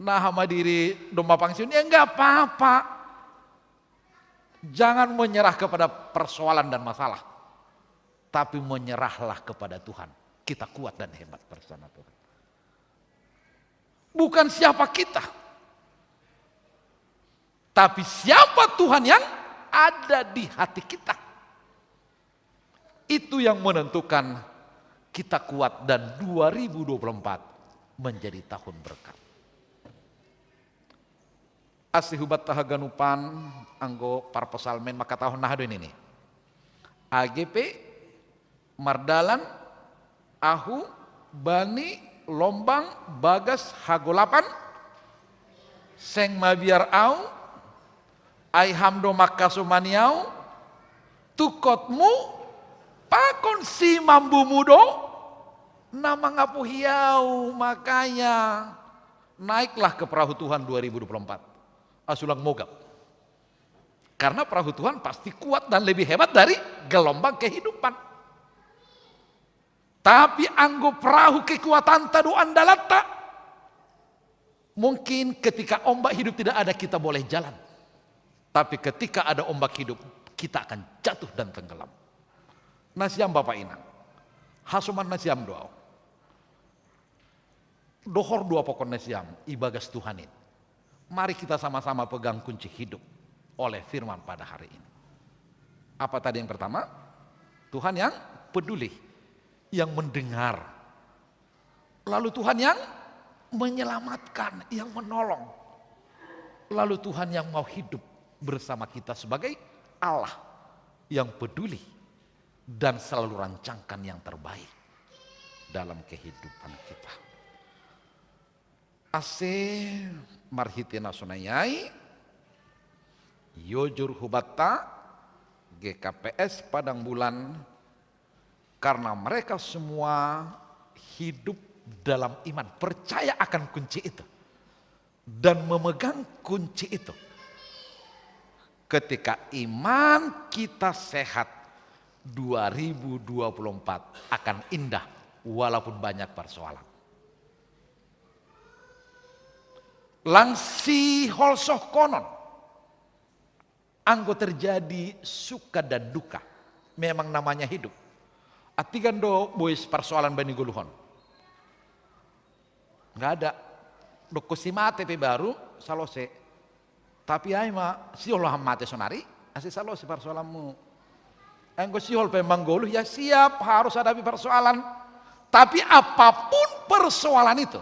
Naha madiri domma pensiun, ya nggak apa-apa. Jangan menyerah kepada persoalan dan masalah, tapi menyerahlah kepada Tuhan. Kita kuat dan hebat bersama Tuhan. Bukan siapa kita, tapi siapa Tuhan yang ada di hati kita. Itu yang menentukan kita kuat dan dua ribu dua puluh empat menjadi tahun berkat. Asi hubatta haganupan, anggo parpsalmen mangkatahon na aha do ini ni. Age pe mardalan ahu bani lombang bagas hagolapan, seng mabiar ahu, ai ham do mangkasomani ahu, tungkotmu pakon simambumu do na mangapuhi ahu, makanya naiklah ke perahu Tuhan dua ribu dua puluh empat. Asa ulang mogap. Karena perahu Tuhan pasti kuat dan lebih hebat dari gelombang kehidupan. Tapi anggo perahu kekuatanta do andalanta, mungkin ketika ombak hidup tidak ada, kita boleh jalan. Tapi ketika ada ombak hidup, kita akan jatuh dan tenggelam. Nasiam Bapak Inang, hasoman nasiam do ahu. Dohor do ahu pokon nasiam ibagas Tuhan in. Mari kita sama-sama pegang kunci hidup oleh firman pada hari ini. Apa tadi yang pertama? Tuhan yang peduli, yang mendengar. Lalu Tuhan yang menyelamatkan, yang menolong. Lalu Tuhan yang mau hidup bersama kita sebagai Allah yang peduli dan selalu rancangkan yang terbaik dalam kehidupan kita. Ase marhite na sonai ai, iojur hubatta G K P S Padang Bulan, karena mereka semua hidup dalam iman, percaya akan kunci itu dan memegang kunci itu. Ketika iman kita sehat, dua ribu dua puluh empat akan indah walaupun banyak persoalan. Lang siholsohkonon, anggo terjadi suka dan duka, memang namanya hidup. Atigan do bois persoalan bani goluhon. Nggak ada. Dokko si mate pe baru salose. Tapi ai ma sihol ham mate sonari, ase salose persoalanmu. Enggo sihol pe manggoluh, ya siap harus hadapi persoalan. Tapi apapun persoalan itu,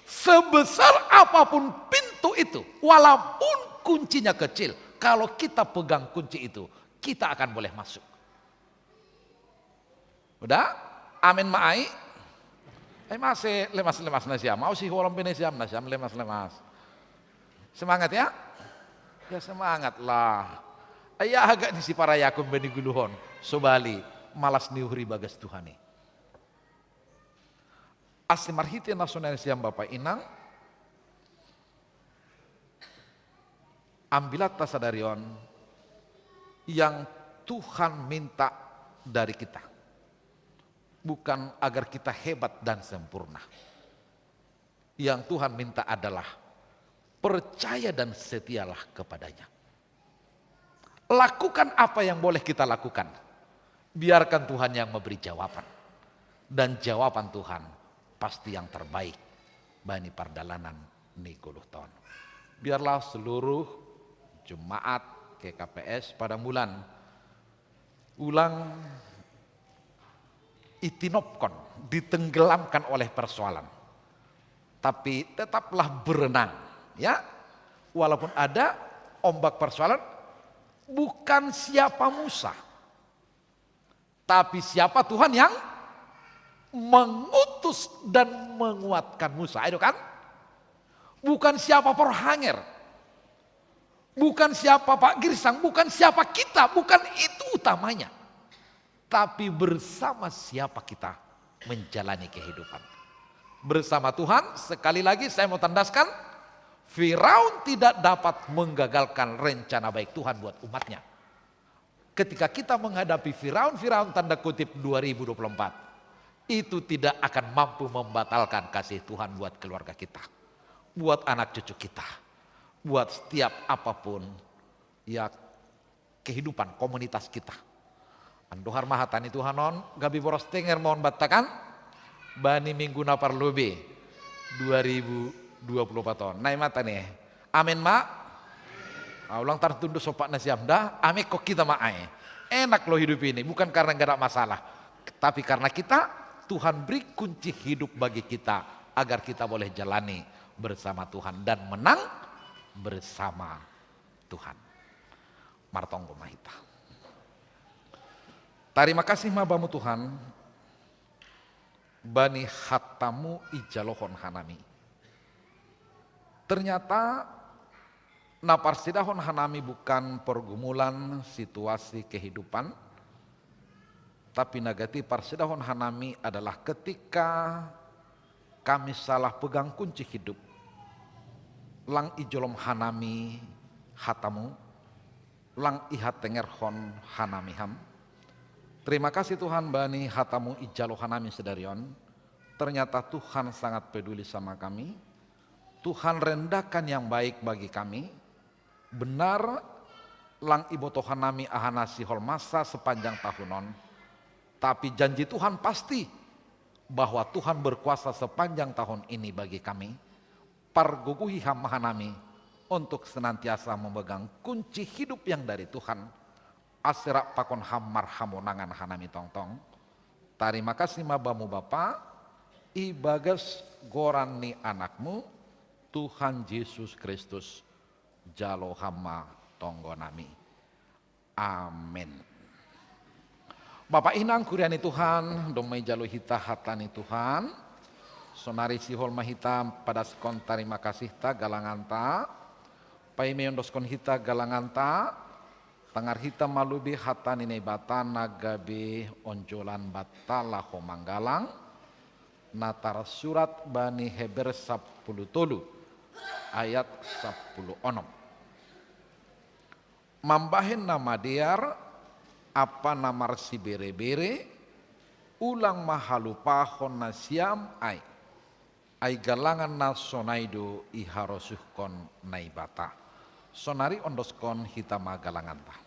sebesar apapun pintu itu, walaupun kuncinya kecil, kalau kita pegang kunci itu, kita akan boleh masuk. Udah? Amin ma ai. Ai mase lemas-lemas nasiam, au sihol pe nasiam, nasiam lemas-lemas. Semangat ya. Ya semangat lah. Ai aha gok ni siparayakon bani goluhon, sobali, malas ni uhur ibagas Tuhan i. Ase marhite na sonai nasiam Bapak Inang, Ambilah tasadarion yang Tuhan minta dari kita. Bukan agar kita hebat dan sempurna. Yang Tuhan minta adalah percaya dan setialah kepada-Nya. Lakukan apa yang boleh kita lakukan. Biarkan Tuhan yang memberi jawaban. Dan jawaban Tuhan pasti yang terbaik bani pardalanan ni goluh taon. Biarlah seluruh jemaat K K P S Padang Bulan ulang itinopkon, ditenggelamkan oleh persoalan. Tapi tetaplah berenang, ya. Walaupun ada ombak persoalan, bukan siapa Musa, tapi siapa Tuhan yang mengutus dan menguatkan Musa. Ayo kan? Bukan siapa Porhanger, bukan siapa Pak Girsang, bukan siapa kita, bukan itu utamanya. Tapi bersama siapa kita menjalani kehidupan. Bersama Tuhan, sekali lagi saya mau tandaskan, Firaun tidak dapat menggagalkan rencana baik Tuhan buat umatnya. Ketika kita menghadapi Firaun, Firaun tanda kutip dua ribu dua puluh empat, itu tidak akan mampu membatalkan kasih Tuhan buat keluarga kita, buat anak cucu kita, buat setiap apapun, ya, kehidupan komunitas kita. Andohar ma hata ni Tuhan on, gabe boros tenger ma on banta kan, bani minggu na parlobei dua ribu dua puluh empat on. Nai ma hata ni, amen ma? Ah, ulang tartundo sopak nasiam da, amen ko kita ma ai. Enak lo hidup ini, bukan karena nggak ada masalah, tapi karena kita, Tuhan beri kunci hidup bagi kita, agar kita boleh jalani bersama Tuhan dan menang bersama Tuhan. Martonggo ma hita. Tarima kasih ma Bamu Tuhan, bani hata-Mu ijalohon hanami. Ternyata na parsidahon hanami bukan pergumulan situasi kehidupan, tapi na gati parsidahon hanami adalah ketika kami salah pegang kunci hidup. Lang ijolom hanami hata-Mu, lang ihatengerhon hanami Ham. Terima kasih Tuhan bani hata-Mu ijalo hanami sadari on. Ternyata Tuhan sangat peduli sama kami. Tuhan rendahkan yang baik bagi kami. Benar, lang iboto hanami aha na siholmasa sepanjang tahun on. Tapi janji Tuhan pasti bahwa Tuhan berkuasa sepanjang tahun ini bagi kami. Pargogohi Ham hanami untuk senantiasa memegang kunci hidup yang dari Tuhan. Ase rap pakon Ham marhamonangan hanami tongtong. Tarima kasih ma Bamu Bapa, ibagas goran ni Anak-Mu, Tuhan Jesus Kristus, jalo Ham ma tonggo nami. Amen. Bapa inang kuria ni Tuhan, domai jalo hita hata ni Tuhan. Sonari sihol ma hita padaskon tarima kasihta galanganta. Paima iondoskon hita galanganta, tangar hita ma lobei hata ni Naibata na gabe onjolan banta laho manggalang, na tarsurat bani Heber sapuluh tolu ayat sapuluh onom. Mambahen na madear ampa na marsibere-bere, ulang ma halupahon nasiam ai. Ai galangan na sonai do iharosuhkon Naibata. Sonari ondoskon hita ma galanganta.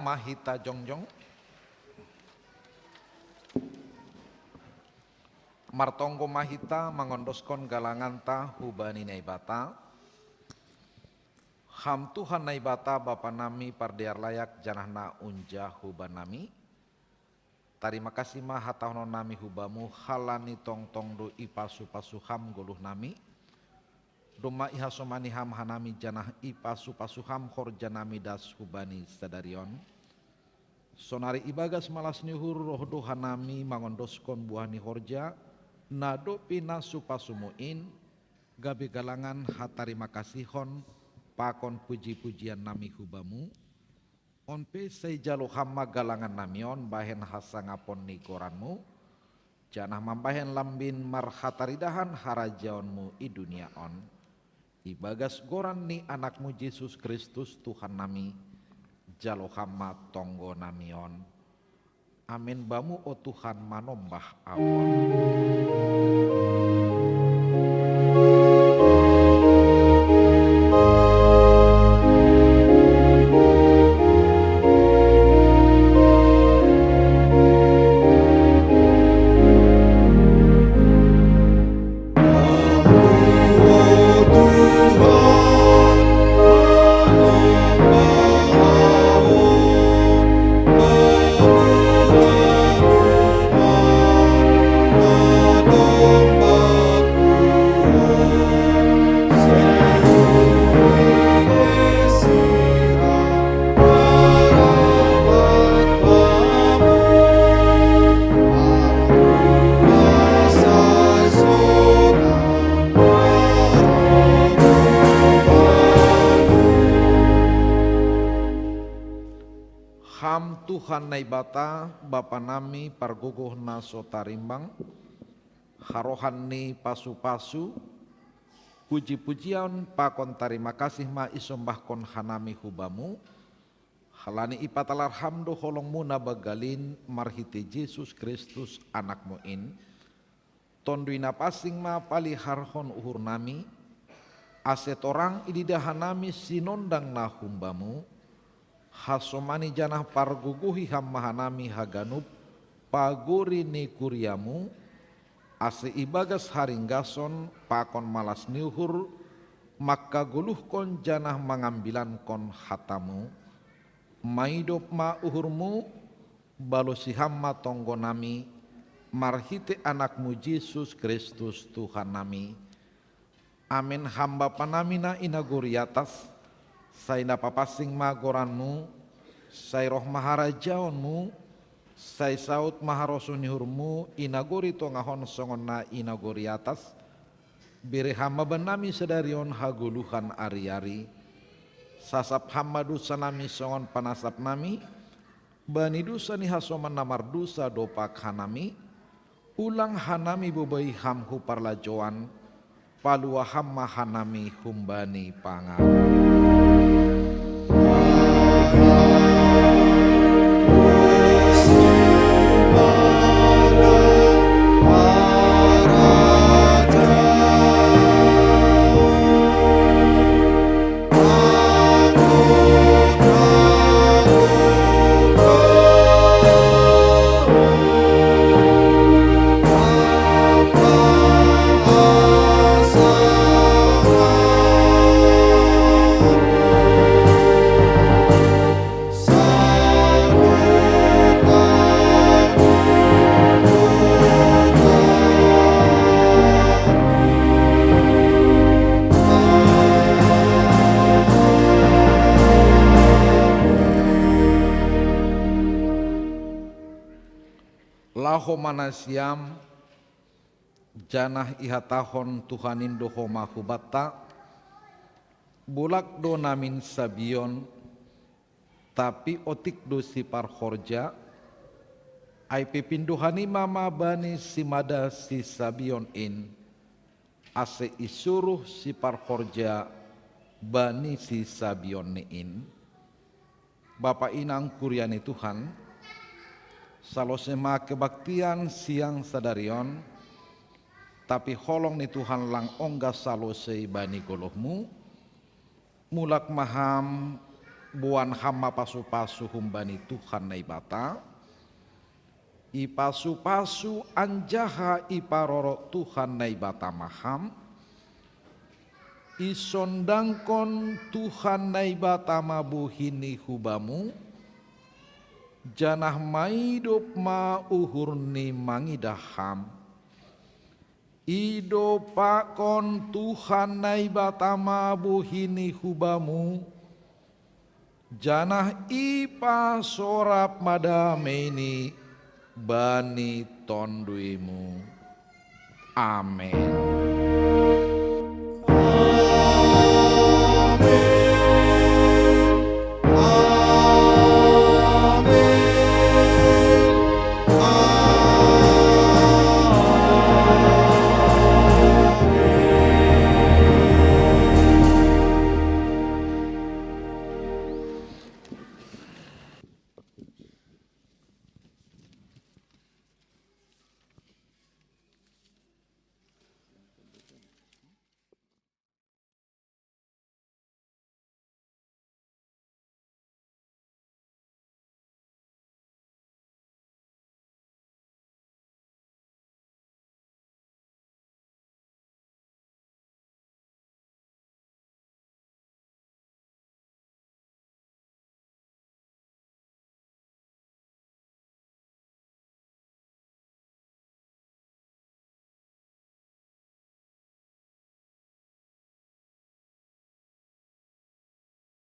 Mahita jongjong. Martonggo mahita mangondoskon galanganta hubani Naibata. Ham Tuhan Naibata Bapa nami pardear layak janah na unja huba nami. Tarima kasih ma hatahonon nami hubamu halani tongtong do ipasu-pasu ham goluh nami. Domma ihasomani ham hanami janah ipasu-pasu ham horja nami das hubani sadari on. Sonari ibagas malas ni uhur roh do hanami mangondoskon buah ni horja, na dob pinasu-pasumu in, gabe galangan hatarima kasihon pakon puji-pujian nami hubamu. On pe sai jalo ham ma galangan nami on bahen hasangapon ni goranmu, janah mambahen lambin marhataridahan harajaonmu i dunia on. Ibagas goran ni Anakmu Jesus Kristus Tuhan nami, jalo ham ma tonggo nami on. Amen. Bamu o Tuhan manombah ahu on. Ham Tuhan Naibata, Bapa nami pargogoh na so tarimbang, harohan ni pasu-pasu, puji-pujian pakon tarima kasih ma isombahkon hanami hubamu, halani ipatalar ham do holongmu na banggalin marhitei Jesus Kristus Anakmu in. Tonduy Napansing ma paliharhon uhur nami, ase torang ididah hanami sinondang na humbamu, hasomani janah pargogohi ham ma hanami haganup pagori ni kuriamu, ase ibagas haringgason pakon malas ni uhur mangkagoluhkon janah mangambilankon hatamu. Maidop ma uhurmu, balosi ham ma tonggo nami, marhitei Anakmu Jesus Kristus Tuhan nami. Amen. Ham Bapa nami na i nagori atas, sai na papansing ma goranmu, sai roh ma harajaonmu, sai saud ma harosuh ni uhurmu i nagori tongah on songon na i nagori atas. Bere ham ma bannami sadari on hagoluhan ari-ari. Sasap ham ma dousa nami songon panasap nami bani dousa ni hasoman na mardusa dompak hanami. Ulang hanami bobai ham hu parlajouan, palua ham ma hanami humbani pangago. Laho ma nasiam, janah ihatahon Tuhan in do homa hubanta: Bulak do namin sabion, tapi otik do siparhorja. Ai pe pindo hanima ma bani simada sisabion in, ase isuruh siparhorja bani sisabionni in. Bapa inang kuria ni Tuhan, salose ma kebaktian siang sadari on, tapi holong ni Tuhan lang ongga salose bani golohmu. Mulak ma ham Boan ham ma pasu-pasu humbani Tuhan Naibata, ipasu-pasu anjaha iparoro Tuhan Naibata ma ham, isondangkon Tuhan Naibata ma bohini hu bamu, janah maidop ma uhurni mangidah ham. Idopakon Tuhan Naibata ma bohini hu bamu, janah ipasorap ma dameini bani tonduimu. Amen.